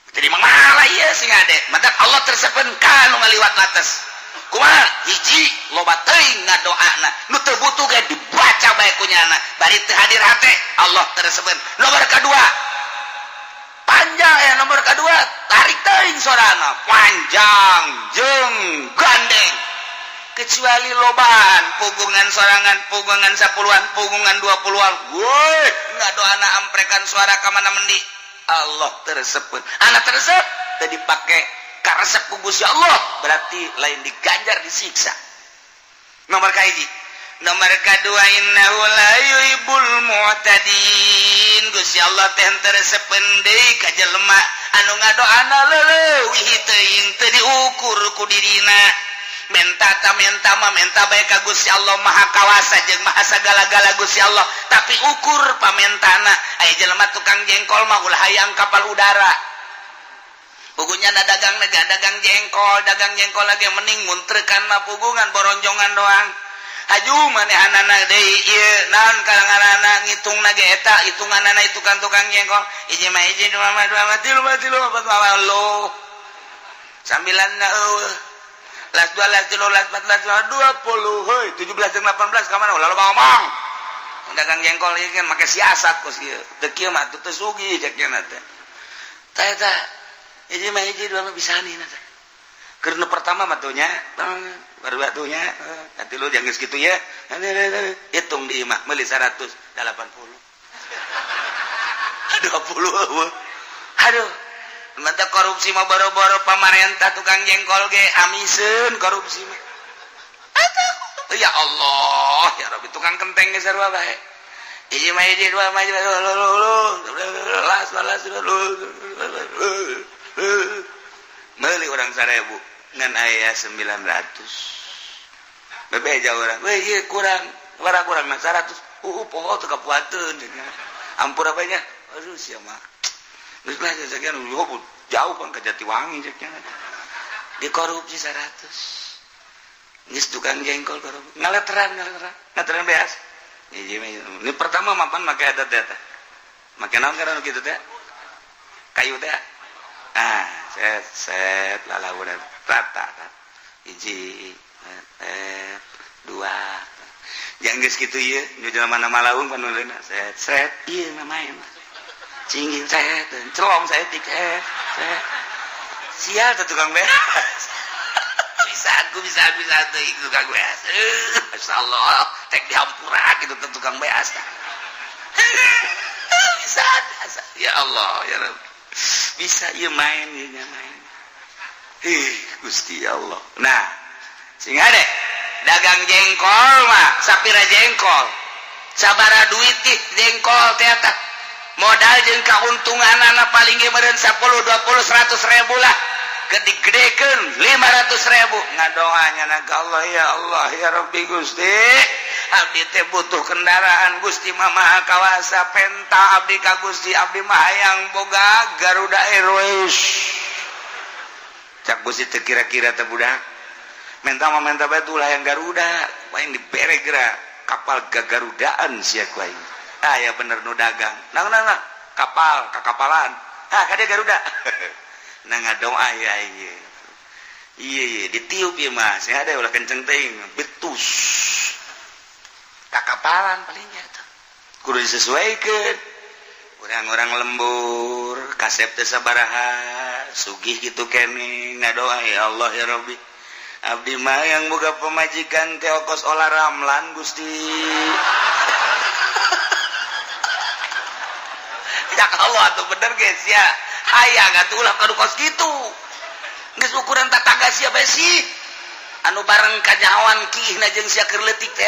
Jadi malah ieu sing ade mantak Allah teu resepeun ka nu ngaliwat batas. Kumaha? Hiji, loba teuing ngadoana, nu teu butuh ge dibaca bae ku nyana, bari teu hadir hate, Allah teu resepeun. Nomor kedua, panjang ya, nomor kedua, tarik teuing sorana panjang jeung gandeng, kecuali lobaan pugungan sorangan, pugungan 10-an, pugungan 20-an, woi ngadoana amprekan suara ka mana mendi, Allah teu resepeun. Anak teu resep teu dipake karesep ku Gusti Allah, berarti lain diganjar, disiksa. Nomor kahiji. Nomor kedua, innahu la yuhibbul mu'tadin. Gusti Allah teh teu resepeun deui ka jelema anu ngadoana leuwih teuing, teu diukur ku dirina. Menta ta menta mah menta bae ka Gusti Allah, Maha Kawasa jeung Maha sagala-gala Gusti Allah, tapi ukur pamentana. Aya jelema tukang jengkol mah ulah hayang kapal udara. Pugunya na dagang nega dagang jengkol, dagang jengkol lagi mending muntrekan mah pugungan boronjongan doang. Haju manehanana deui ieu naon kalanganana ngitung ge eta hitunganana itu kan tukang jengkol, hiji mah hiji, dua mah dua mah, tilu mah tilu, empat mah lo, sambilan na eueuh, las dua, las tilu, las empat, las lima, 20, hoi, 17 dan 18 ka mana? Lalu ngomong dagang jengkol ieu kan make siasat kos ieu teu kieu mah teu sugih cek nya teh. Tah eta hiji mah hiji, dua mah bisa nih teh. Keur nu pertama mah tuh nya, baru atuh nya, nanti lu jangan segitu ya, hitung di imah meuli 180 20. Aduh, mantap korupsi mah, boro-boro pamarentah, tukang jengkol ge amiseun korupsi mah. Aduh, ya Allah ya Rabbi, tukang kenteng ge sarua bae. Hiji mah hiji, dua mah las las, meuli urang 1000 ngan aya 900, bebeja urang, weh, ieu kurang warah, kurang mah 100. Poho teu kapuateun, ampura bae nya. Aduh, sia mah geus lah sekian jauh kan ke Jatiwangi cek nya. Dikorupsi 100 geus tukang jengkol korupsi, ngaleteran ngaleteran ngaleteran beas. Hiji mah ini pertama mapan make eta teh, make naon karena kitu teh, kayu teh. Ah, set set lalaunan rata hiji, dua, yang geus kitu ieu nu jelema malaung panuleuna set set ieu mah main cingin set celong saeutik set set. Sial teh tukang beas bisa. Aku bisa bisa teh tukang beas. Masyaallah, tek dihampura gitu teh tukang beas. Bisa, bisa. Ya Allah, ya Rabb. Bisa ieu main ieu nya main. Ih, Gusti ya Allah. Nah, sing deh dagang jengkol mah sapira jengkol. Sabara duit ih jengkol teh tah. Modal jeung kauntunganana paling ge meureun 10 20 100 ribu lah. Gede-gedekeun 500 ribu ngadoanya na ka Allah, ya Allah, ya Rabbi, Gusti, abdi teh butuh kendaraan. Gusti mah Maha Kawasa, penta abdi ka Gusti, abdi mah hayang boga Garuda Airways. Cak Gusti teh, kira-kira teh budak menta mah menta bae ulah yang Garuda, aing dibere geura kapal gagarudaan sia ku aing. Ah, ya bener nu dagang nah nah nah kapal kakapalan, ah kade Garuda. Nah, ngadoa ya, iya iya iya ditiup ya mas ya, ada ulah kenceng teuing betus kakapalan palingnya tuh kudu disesuaikan. Orang-orang lembur kasep teh sabaraha sugih gitu kene ngadoa, ya Allah, ya Rabbi, abdi mah yang boga pemajikan teh kos Olla Ramlan, Gusti. Ya Allah, atuh bener guys ya, hayang atuh ulah kadu kos kitu, geus ukuran tataga sia bae sih anu bareng kanyahoan kiihna jeung sia keur leutik teh.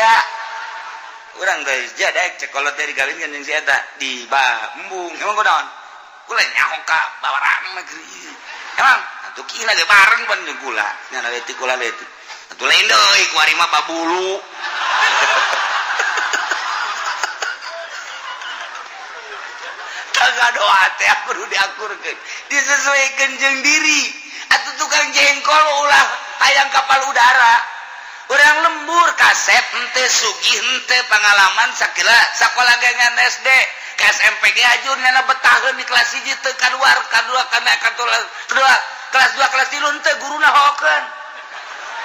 Urang teh jadek cek kolot teh digawinkeun jeung si eta di ba embung. Emang kunaon kula nyaho ka bawarang negeri, emang atuh kiihna ge bareng pan jeung kula nya leutik, kula leutik atuh lain deui, kuari mah babulu. Kagak doa teh kudu diakurkeun, disesuaikan jeung diri. Atuh tukang jengkol ulah hayang kapal udara. Orang lembur kasep henteu, sugih henteu, pengalaman sakila sakola ge ngan SD ke SMP ge ajun nyana betaheun di kelas 1 teu kaluar kadua kana kedua kelas 2 kelas 3 henteu, guruna hokeun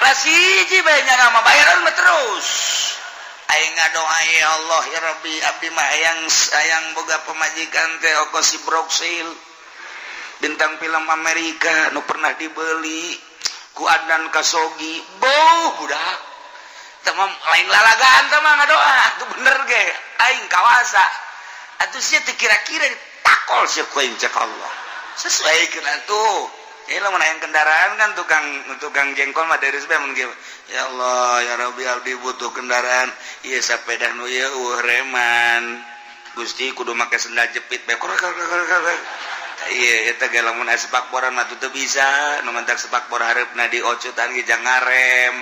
kelas 1 bae nyana mah bayaran mah terus. Aing ngadoa, ya Allah, ya Rabbi, abdi mah hayang hayang boga pemajikan teh oko si Broksil bintang film Amerika nu pernah dibeli ku Adnan Kasogi. Boh budak teh mah lain lalagaan teh mah ngadoa tuh bener ge aing kawasa atuh sia teh kira-kira ditakol sia ku aing. Cek Allah, sesuaikeun atuh. Ini lamun hayang kendaraan kan tukang tukang jengkol mah dari mun kieu, ya Allah, ya Rabbi, abdi butuh kendaraan ieu sepeda nu ieu eueuh reman, Gusti, kudu make sendal jepit bae. Iya, eta ge lamun aya sepakboran mah teu bisa nu mentak sepakbor hareupna diocutan ge jang ngarem.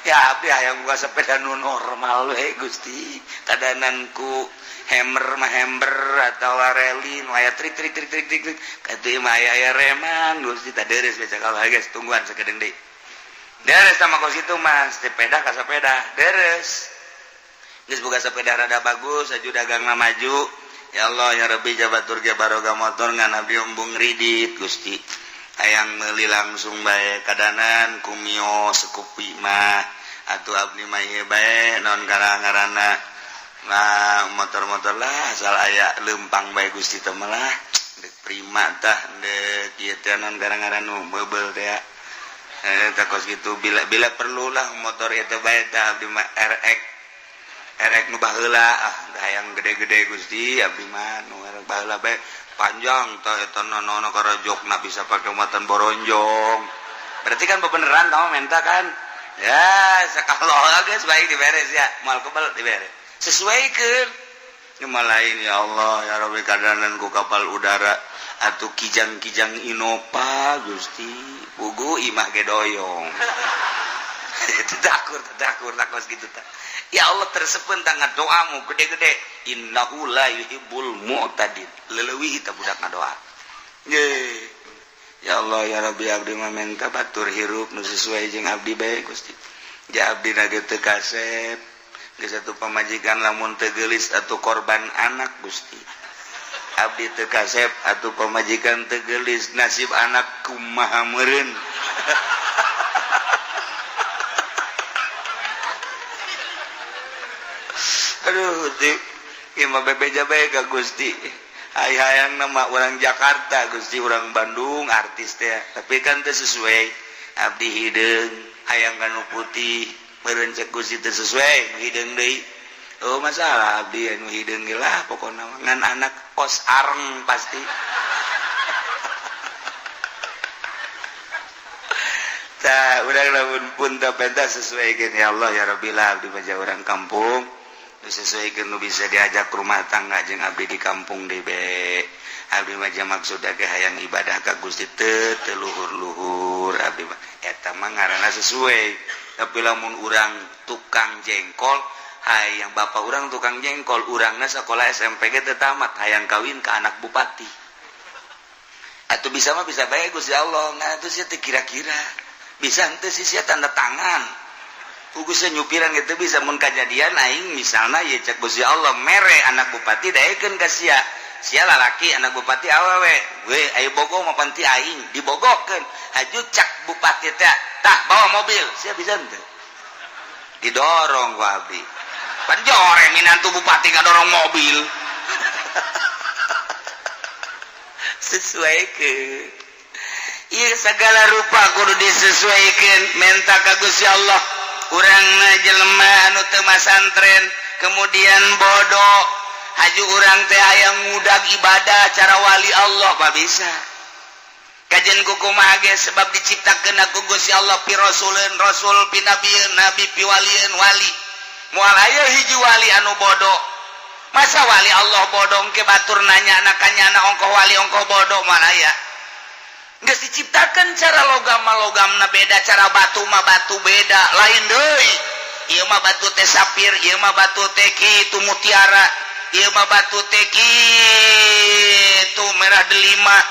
Ya abdi hayang boga sepeda nu normal we, Gusti, kadanan ku hammer mah hammer atau rally nu aya trik trik trik trik trik trik katuh mah aya aya reman, Gusti. Tah deres baca kalau guys, tungguan sakedeung deui deres sama kos itu mas sepeda ka sepeda deres geus boga sepeda rada bagus aju dagangna maju. Ya Allah, ya Rabbi, jabatur ge baroga motor ngan abdi embung ridit, Gusti, hayang meuli langsung bae kadanan ku Mio Scoopy mah atuh abdi mah ieu bae naon ngaranna. Nah, motor-motor lah asal aya lempang bae, Gusti, teh lah dek Prima tah dek ieu teh naon ngaran nu meubel teh eh tah kos kitu. Bila bila perlu lah motor itu bae tah abdi mah RX RX nu baheula. Ah, hayang gede-gede, Gusti, abdi mah nu RX baheula bae panjang tah eta nono karajokna bisa pake muatan boronjong. Berarti kan bebeneran kamu minta kan ya sakalo geus baik diberes ya moal kebel dibere sesuaikan. Cuma lain, ya Allah, ya Rabbi, kadanan ku kapal udara atau kijang-kijang Innova, Gusti, pugu imah ge doyong. Takur takur takos gitu tak. Ya Allah, tersepen tangan doamu gede-gede. Innahu la yuhibbul mu'tadin, leleuwih ta budak ngadoa. Ye ya Allah, ya Rabbi, abdi mah menta batur hirup nu sesuai jeung abdi bae, Gusti. Ja abdi na ge teu kasep geus satu pamajikan lamun teu geulis atau korban anak. Gusti, abdi teu kasep atau pamajikan teu geulis, nasib anak kumaha meureun? Aduh Gusti, ieu mah bebeja bae ka Gusti. Hay hayang nama orang Jakarta, Gusti, orang Bandung artis teh, tapi kan teu sesuai abdi hideung. Hayang kanu putih meureun cek Gusti teu sesuai, nu hideung deui. Oh, masalah abdi anu hideung ge lah, pokona mah ngan anak kos areng pasti. Tah urang lamun pun teu penta sesuaikeun, ya Allah ya Rabbi lah, abdi mah orang kampung sesuaikan nu bisa diajak rumah tangga jeung abdi di kampung debe. Abdi mah maksud ge hayang ibadah ka Gusti teu teu luhur-luhur abdi mah, eta mah ngaranna sesuai. Tapi lamun urang tukang jengkol, hayang bapak urang tukang jengkol, urangna sekolah SMP ge teu tamat, hayang kawin ke anak bupati atau bisa mah bisa bae Gusti Allah. Nah, itu sih kira-kira bisa henteu sih sia tanda tangan Gusti nyupiran gitu bisa. Mun kajadian aing misalna ye cek Gusti Allah mere anak bupati daekeun ka sia, sia lalaki, anak bupati awewe we, ayo bogo mah panti aing dibogokeun, haju cak bupati teh tah bawa mobil, sia bisa henteu? Didorong ku abdi pan, jore minantu bupati ngadorong mobil. Sesuai ke. Iya, segala rupa kudu disesuaikan, menta ka Gusti Allah. Urang jelema anu teu masantren kemudian bodoh, haju urang teh hayang ngudag ibadah cara wali Allah, bah bisa kajian kukumaha ge, sebab diciptakeun ku Gusti Allah pi rasuleun rasul, pi nabieun nabi, pi walieun wali. Moal aya hiji wali anu bodoh. Masa wali Allah bodoh ke batur nanya anak ongkoh wali ongkoh bodoh, moal aya. Geus diciptakan cara logam mah logamna beda, cara batu mah batu beda, lain deui. Ieu mah batu teh sapir, ieu mah batu teh kitu mutiara, ieu mah batu teh kitu merah delima.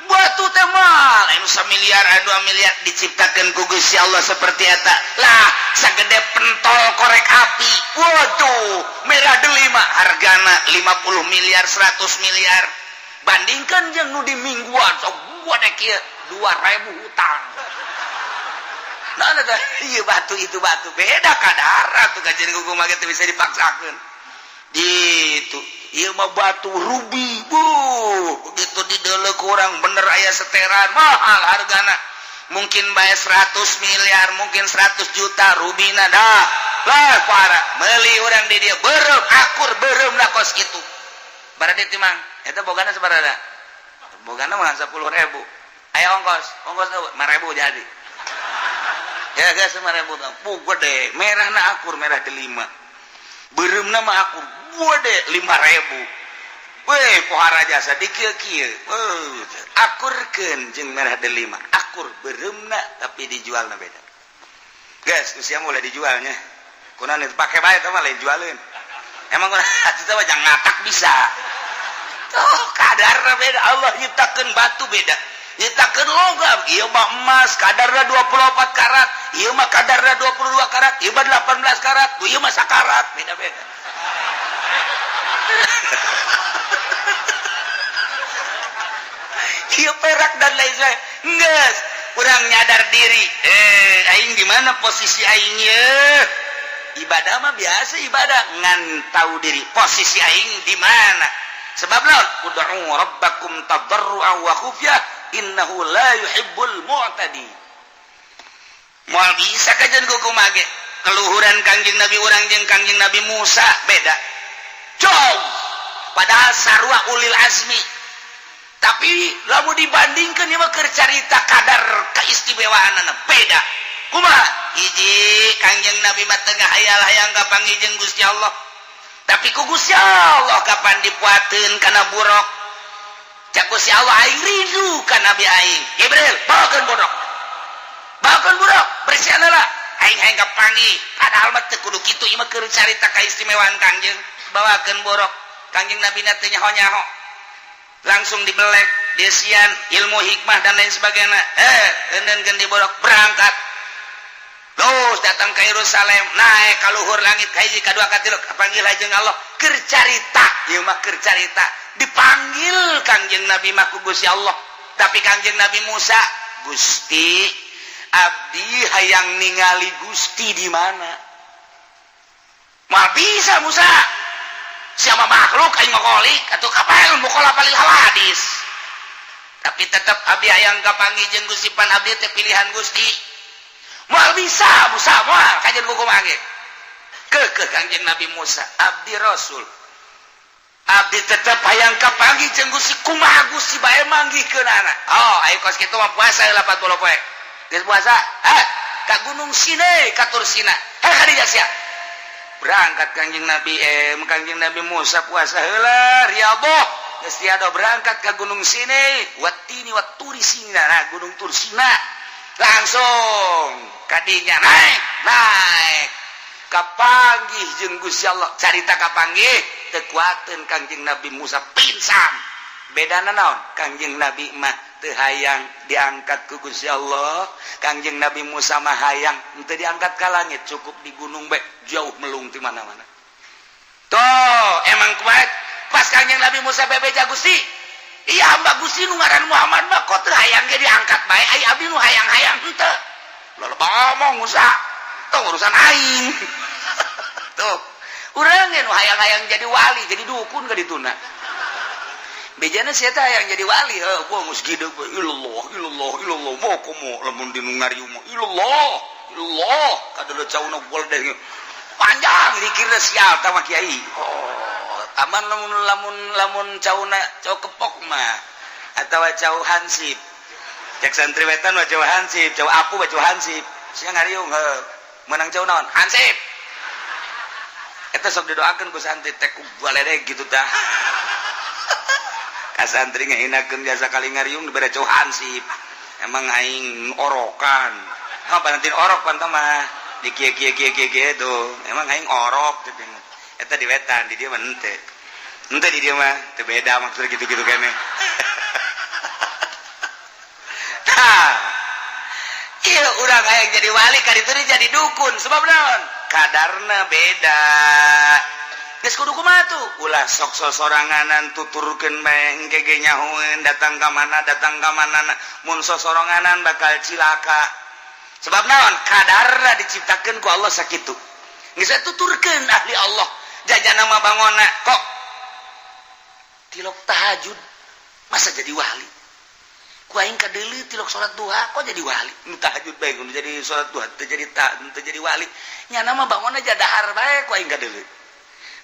Batu teh mah lain samiliar, 2 miliar diciptakan ku Gusti Allah seperti eta lah, sagede pentol korek api. Waduh, merah delima hargana 50 miliar, 100 miliar. Bandingkan jeung nu di mingguan sok gua dek kieu 2000 hutang. Nah, nah, iya batu itu batu beda kadar tuh, kajian kumaha teu bisa dipaksakeun. Gitu, ieu mah batu ruby bu, begitu dideuleu kurang bener aya seteran, mahal hargana, mungkin bayar 100 miliar, mungkin 100 juta rubina dah lah. Para meuli urang di dia beureum akur, beureum lah kos kitu. Berarti timang eta bogana sabaraha? Bogana mah 10.000. Aya ongkos ongkos 5.000 jadi ya guys, 5.000. Pu gede, merahna akur, merah delima, beureumna mah akur gede, 5.000. Weh, pohara jasa di kieu kieu akurkeun jeung merah delima akur beureumna, tapi dijualna beda guys. Usia mulai dijualnya kunaon itu pake bae, mah lain jualeun. Emang kunaon itu mah jangan ngatak bisa. Tuh kadarna beda. Allah nyiptakeun batu beda, nyiptakeun logam, ieu mah emas kadarna 24 karat, ieu mah kadarna 22 karat, ieu mah 18 karat, ieu mah sakarat, beda-beda. Ieu perak dan lain sebagainya. Geus, urang nyadar diri, aing di mana posisi aing ye? Ibadah mah biasa ibadah, ngan tahu diri posisi aing di mana. Sebab lawan ud'u rabbakum tadarruan wa khufyah innahu la yuhibbul mu'tadi. Moal bisa kajian kumaha ge. Keluhuran Kangjeng Nabi urang jeung Kangjeng Nabi Musa beda jauh, padahal sarua ulil azmi, tapi lamun dibandingkan ieu mah keur carita kadar keistimewaanana beda. Kumaha? Hiji, Kangjeng Nabi mah tengah hayal hayang kapanggih jeung Gusti Allah, tapi ku Gusti Allah kapan dipuateun kana buruk. Cak Gusti Allah, aing rindu ka Nabi aing. Jibril, bawakeun buruk, bawakeun buruk, bersihan heula, aing hayang kapanggih. Padahal mah teu kudu kitu, ieu mah keur carita kaistimewaan Kangjeng. Bawakeun buruk, Kangjeng Nabi na teu nyaho-nyaho, langsung dibelek desian ilmu hikmah dan lain sebagainya. Eundeunkeun di borok, berangkat terus datang ke Yerusalem, naik ka luhur langit ka hiji, ka dua, ka tilu, kapanggil jeung Allah. Keur carita ieu mah, keur carita dipanggil Kangjeng Nabi mah ku Gusti Allah. Tapi Kangjeng Nabi Musa, Gusti, abdi hayang ningali Gusti di mana? Moal bisa Musa, siapa makhluk, aing mah kholik atuh, kapan mukhalafah lil hawadis. Tapi tetap abdi hayang kapanggih jeung Gusti, pan abdi teh pilihan Gusti. Moal bisa Musa, moal kajian kumaha ge. Ke Kangjeng Nabi Musa, abdi Rasul, abdi tetep hayang kapanggih jeung Gusti. Kumaha Gusti bae manggihkeunana? Oh, ayo kos kitu mah puasa 40 poe. Geus puasa, eh, ka Gunung Sinai, ka Tursina. Heh, kadinya sia. Berangkat Kangjeng Nabi, eh, Kangjeng Nabi Musa puasa heula, riyadhah. Geus tiada berangkat ke Gunung Sinai, watini waturi Sina, nah, Gunung Tursina. Langsung kadinya naik, naik. Kapanggih jeung Gusti Allah, carita kapanggih teu kuateun Kangjeng Nabi Musa, pingsan. Bedana naon? Kangjeng Nabi mah teu hayang diangkat ku Gusti Allah, Kangjeng Nabi Musa mah hayang henteu diangkat ka langit, cukup di gunung bae, jauh melung di mana-mana. Tuh, emang kuat pas Kangjeng Nabi Musa bebeja, "Gusti, iya hamba Gusti nu ngaran Muhammad mah kok teu hayang ge diangkat bae, ai abdi nu hayang-hayang henteu." Lalu ngomong Musa, "Tuh urusan aing." Tuh urang nu hayang-hayang jadi wali, jadi dukun ka dituna. Bejana sia teh hayang jadi wali, heuh, gua geus gede ilallah ilallah ilallah, mau komo lamun di nu ngariung mah ilallah ilallah, kadeuleut cauna deh panjang dikira sial tah mah kiai. Oh, aman lamun lamun lamun cauna cau kepok mah atawa cau hansip. Cek santri wetan mah cau hansip, cau apu mah cau hansip. Sia ngariung heuh, menang cau naon? Hansip. Eta sok didoakeun ku santri teh ku baledeg gitu tah. Ka santri ngahinakeun jasa kali ngariung dibere cau hansip. Emang aing orokan. Apa nanti orok pan mah di kieu kieu kieu kieu kieu tuh. Emang aing orok gitu. Eta di wetan, di dieu mah henteu. Henteu di dieu mah teu beda maksudnya gitu-gitu kene. Tah. Iya, urang hayang jadi wali ka ditu jadi dukun, sebab naon? Kadarna beda. Geus kudu kumaha tuh? Ulah sok sosoranganan, tuturkeun bae engke ge nyahoeun datang ka mana, datang ka mana. Mun sosoranganan bakal cilaka. Sebab naon? Kadarna diciptakeun ku Allah sakitu. Geus tuturkeun ahli Allah. Jajana mah bangona kok tilok tahajud masa jadi wali? Ku aing kadeuleu tilok salat duha kok jadi wali? Nu tahajud bae nu jadi salat duha teu jadi tak teu jadi wali. Nyana mah bangona aja dahar bae ku aing kadeuleu.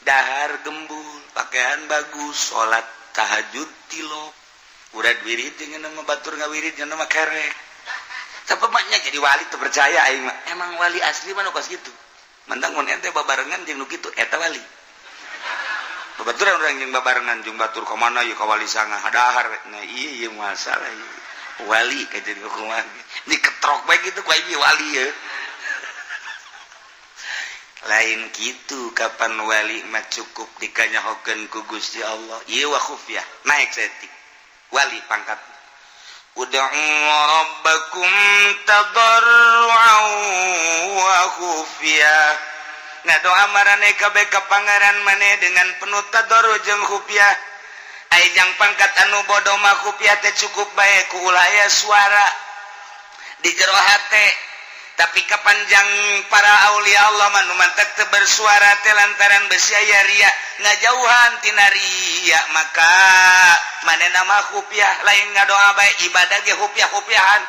Dahar gembul, pakaian bagus, salat tahajud tilok. Urad wirid jeung nama batur ngawirid nya nama kerek. Tapi maknya jadi wali teu percaya aing mah. Emang wali asli mah nu kos kitu. Mentang mun ente babarengan jeung nu kitu eta wali. Babaturan urang jeung babarengan jeung batur ka mana ieu ka wali sanga dahar. Nah, iya ieu masalah ieu. Wali ka jadi kumaha. Diketrok bae kitu ku aing wali ye. Lain gitu, kapan wali mah cukup dikanyahokeun ku Gusti Allah. Ieu wa khufyah, naik saeutik. Wali pangkat. Ud'u rabbakum tadarru'an wa khufyah. Ngadoa marane kabeh ka Pangeran maneh dengan penuh tadarru jeung khufyah. Ai jang pangkat anu bodoh mah khufyah teh cukup bae ku ulah aya suara di jero hate. Tapi kapanjang para aulia Allah mah nu mantak teu bersuara teh lantaran besi aya ria, ngajauhan tina ria, maka manehna mah khufyah, lain ngadoa bae, ibadah ge khufyah-khufyahan.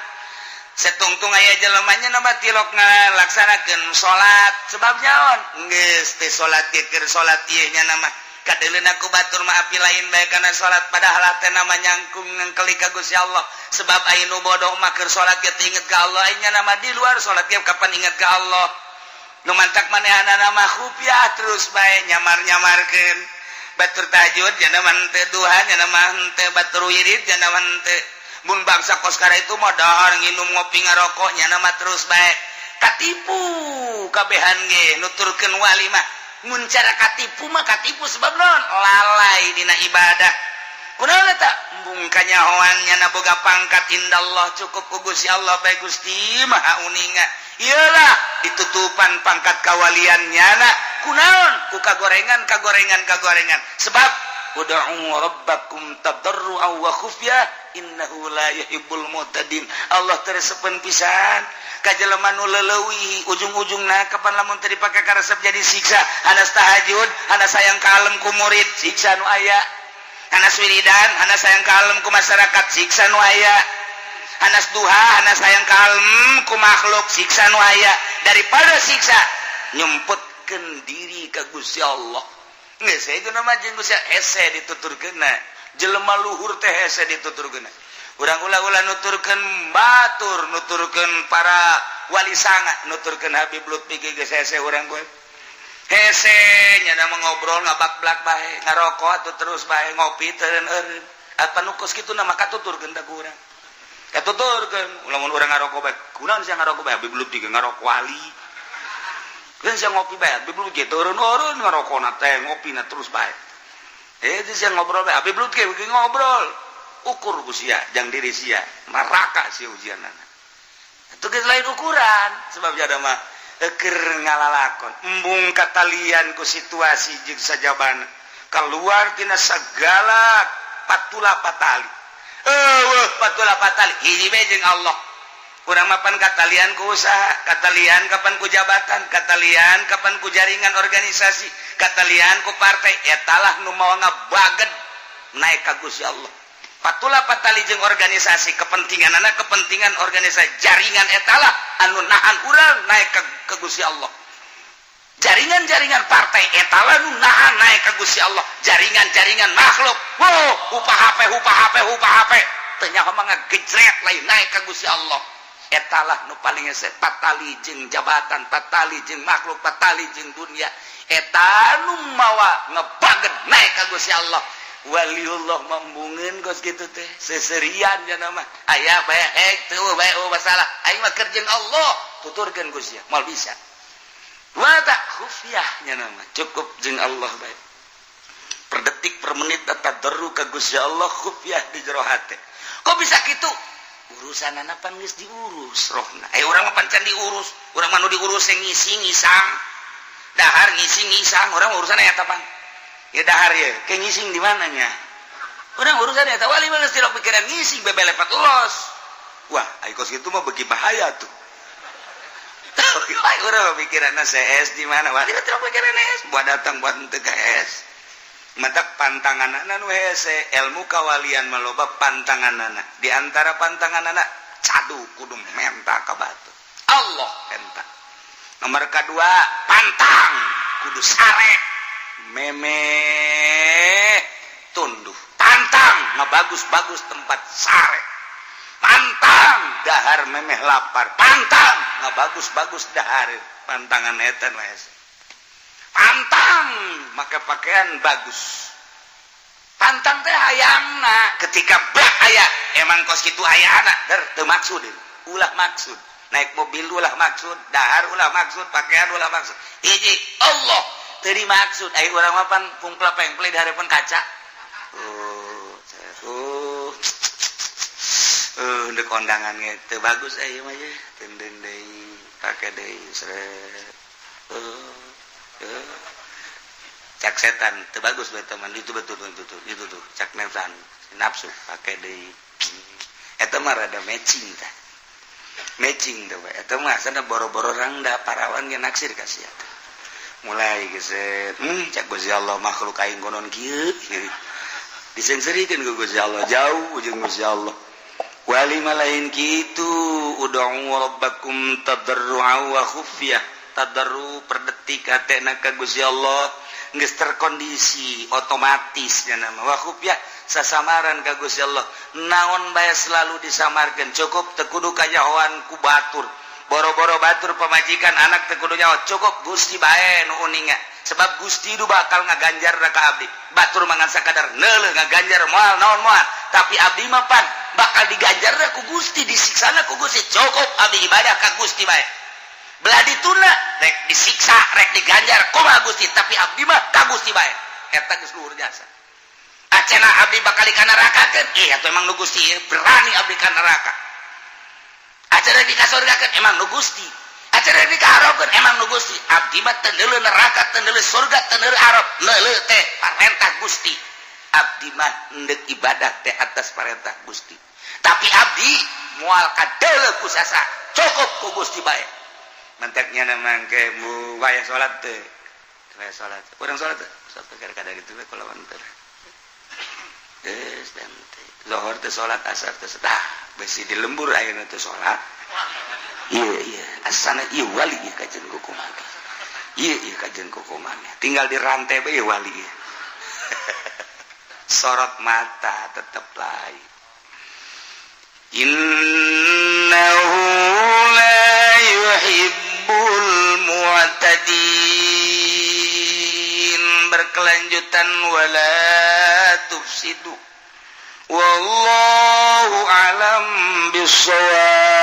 Setungtung aya jelemanya nama tilok ngalaksanakeun salat, sebab nyaon geus teh salat ge keur salat ieu nya nama kadeuleuna ku batur mah api lain bae kana salat, padahal teh nama nyangkung ngengkeli ka Gusti Allah. Sebab aya nu bodoh mah keur salat ge teu inget ka Allah, nya nama di luar salat ge kapan inget ka Allah. Nu mantak manehanana mah khufyah terus bae nyamar-nyamarkeun. Batur tahajud nya nama henteu, duha nya nama henteu, batur wirid nya nama henteu. Mun bangsa koskara itu mah dahar, nginum, ngopi, ngarokok, nya nama terus bae katipu kabehan ge nuturkeun wali mah. Mun cara katipu mah katipu, sebab non lalai dina ibadah. Kunaon eta? Embung kanyahoan nyana boga pangkat indallah, cukup ku Gusti Allah bae. Gusti Maha uninga. Iyalah ditutupan pangkat kawalian nyana kunaon? Ku kagorengan, kagorengan, kagorengan. Sebab ud'u rabbakum tadarru'an wa khufyah innahu la yuhibbul mu'tadin. Allah teresepen pisan ka jelema nu leuwih ujung-ujungna. Kapan lamun teu dipake karesep jadi siksa. Hanas tahajud, hanas sayang kalem ku murid, siksa nu aya. Hanas wiridan, hanas sayang kalem ku masyarakat, siksa nu aya. Hanas duha, hanas hayang kalem ku makhluk, siksa nu aya daripada siksa nyemputkeun diri ka Gusti Allah. Geus itu nama jeung Gusti hese dituturkeunna. Jelema luhur teh hese dituturkeunna. Urang ulah-ulah nuturkeun batur, nuturkeun para wali sanga, nuturkeun Habib Lutfi geus hese urang gue. Hese nya ngobrol ngabak-blak bae, ngarokok atuh terus bae, ngopi teu eureun. Apa nu kos kitu nama katuturkeun teh ku urang. Katuturkeun lamun urang ngarokok bae. Kunaon sia ngarokok bae? Habib Lutfi ngarokok wali. Kan sia ngopi bae, Habib Lutfi eureun-eureun ngarokona teh, ngopina terus bae. Eh, sia ngobrol bae, Habib Lutfi ngobrol. Ukur ku sia jang diri sia, neraka sia ujianana. Itu geus lain ukuran, sebab jada mah keur ngalalakon embung katalian ku situasi jeung sajabana keluar tina segala patula patali. Eueuh patula patali hiji we jeung Allah. Urang mapan katalian ku usaha, katalian kapan ku jabatan, katalian kapan ku jaringan organisasi, katalian ku partai. Etalah nu mawa ngabaged naik ka Gusti Allah. Patula patali jeung organisasi, kepentingan anak, kepentingan organisasi, jaringan, etalah anu nahan urang naik ke Gusti Allah. Jaringan-jaringan partai etalah nu nahan naik ke Gusti Allah. Jaringan-jaringan makhluk, wow, upah HP, upah HP, upah HP, ternyata mah ngagejret lain naik ke Gusti Allah. Etalah nu paling hese. Patali jeung jabatan, patali jeung makhluk, patali jeung dunia, eta nu mawa ngebaget naik ka Gusti Allah. Waliullah membungeun kos kitu teh seserian nya mah aya bae ek teu bae, oh masalah aing mah keur jeung Allah, tuturkeun Gusti moal bisa. Wa tak khufyah nya nama cukup jeung Allah bae, per detik per menit tadarru ka Gusti Allah, khufyah di jero hate. Kok bisa kitu? Urusan pan geus diurus rohna. Eh, urang mah pan can diurus. Urang mah nu diurus yang ngising ngisang, dahar ngising ngisang. Urang urusan eta pan ya dahar ya ke ngising di mananya. Urang urusan eta. Wali mah geus tidak pikiran ngising, bebe lepet los. Wah, ai kos kitu mah bagi bahaya tuh. Urang mah pikiran CS di mana. Wali mah tidak pikiran S buat datang buat henteu ka S. Matak pantangan nu hese ilmu kawalian maloba pantanganana. Di antara pantanganana cadu kudu menta ka batu Allah enta. Nomor kedua, pantang kudu sare meme tunduh. Pantang ngebagus-bagus tempat sare. Pantang dahar memeh lapar. Pantang ngebagus-bagus dahar. Pantangan eta nu hese. Pantang maka pakaian bagus. Pantang teh hayangna ketika bak aya emang kos kitu ayana der teu maksud. Ulah maksud naik mobil, ulah maksud dahar, ulah maksud pakaian, ulah maksud. Hiji Allah teu dimaksud. Ai urang mah pan pungpla pengple di hadapan kaca. Oh, oh, ndek kondangan ge teu bagus aya mah ye, tenden deui, pake deui, seret. Cak setan teu bagus bae teman itu, betul betul betul itu tuh. Cak nafsan nafsu, pake deui. Eta mah rada matching tah, matching tuh. Eta mah sana boro-boro rangda, parawan ge naksir ka sia. Mulai geset, cak Gusti Allah, makhluk aing konon kieu. Disengserikeun ku Gusti Allah, jauh jeung Gusti Allah. Wali mah lain kitu. Ud'u rabbakum tadarru'a wa khufyah. Tadarru per detik hatena ka Gusti Allah geus terkondisi otomatis nya nama. Wa khufyah sasamaran ka Gusti Allah, naon bae selalu disamarkeun. Cukup teu kudu kanyahoan ku batur, boro-boro batur, pamajikan, anak teu kudu nyaho. Cukup Gusti bae nu uninga, sebab Gusti nu bakal ngaganjar ka abdi. Batur mangan sakadar neuleuh, ngaganjar moal naon moal, tapi abdi mah pan bakal diganjar ku Gusti, disiksana ku Gusti. Cukup abdi ibadah ka Gusti bae. Belah dituna rek disiksa rek diganjar kumaha Gusti, tapi abdi mah ka Gusti bae. Eta geus luhur jasa. Acena abdi bakal ka neraka kan, eh atuh emang nu Gusti berani abdi ka neraka. Acena di kasurgakeun emang nu Gusti. Acena di kaharapkeun emang nu Gusti. Abdi mah teu neuleuh neraka, teu neuleuh surga, teu neuleuh arab, neuleuh teh parentah Gusti. Abdi mah endek ibadah teh atas parentah Gusti, tapi abdi moal kadeuleuh ku sasa, cukup ku Gusti bae. Mantaknya nama ke mu waya salat teh, waya salat, urang salat teh salat kadang itu kalau teh. Geus dan teh zuhur teh salat, asar teh dah. Besi di lembur ayeuna teh salat. Iya iya, asana ieu wali ieu kajen kukumaha. Iya iya, kajen kukumaha. Tinggal di rantai bae wali ieu. Sorot mata tetep lain. Innahu la yuhibbul mu'tadin, berkelanjutan, wala tufsidu, wallahu alam bissawab.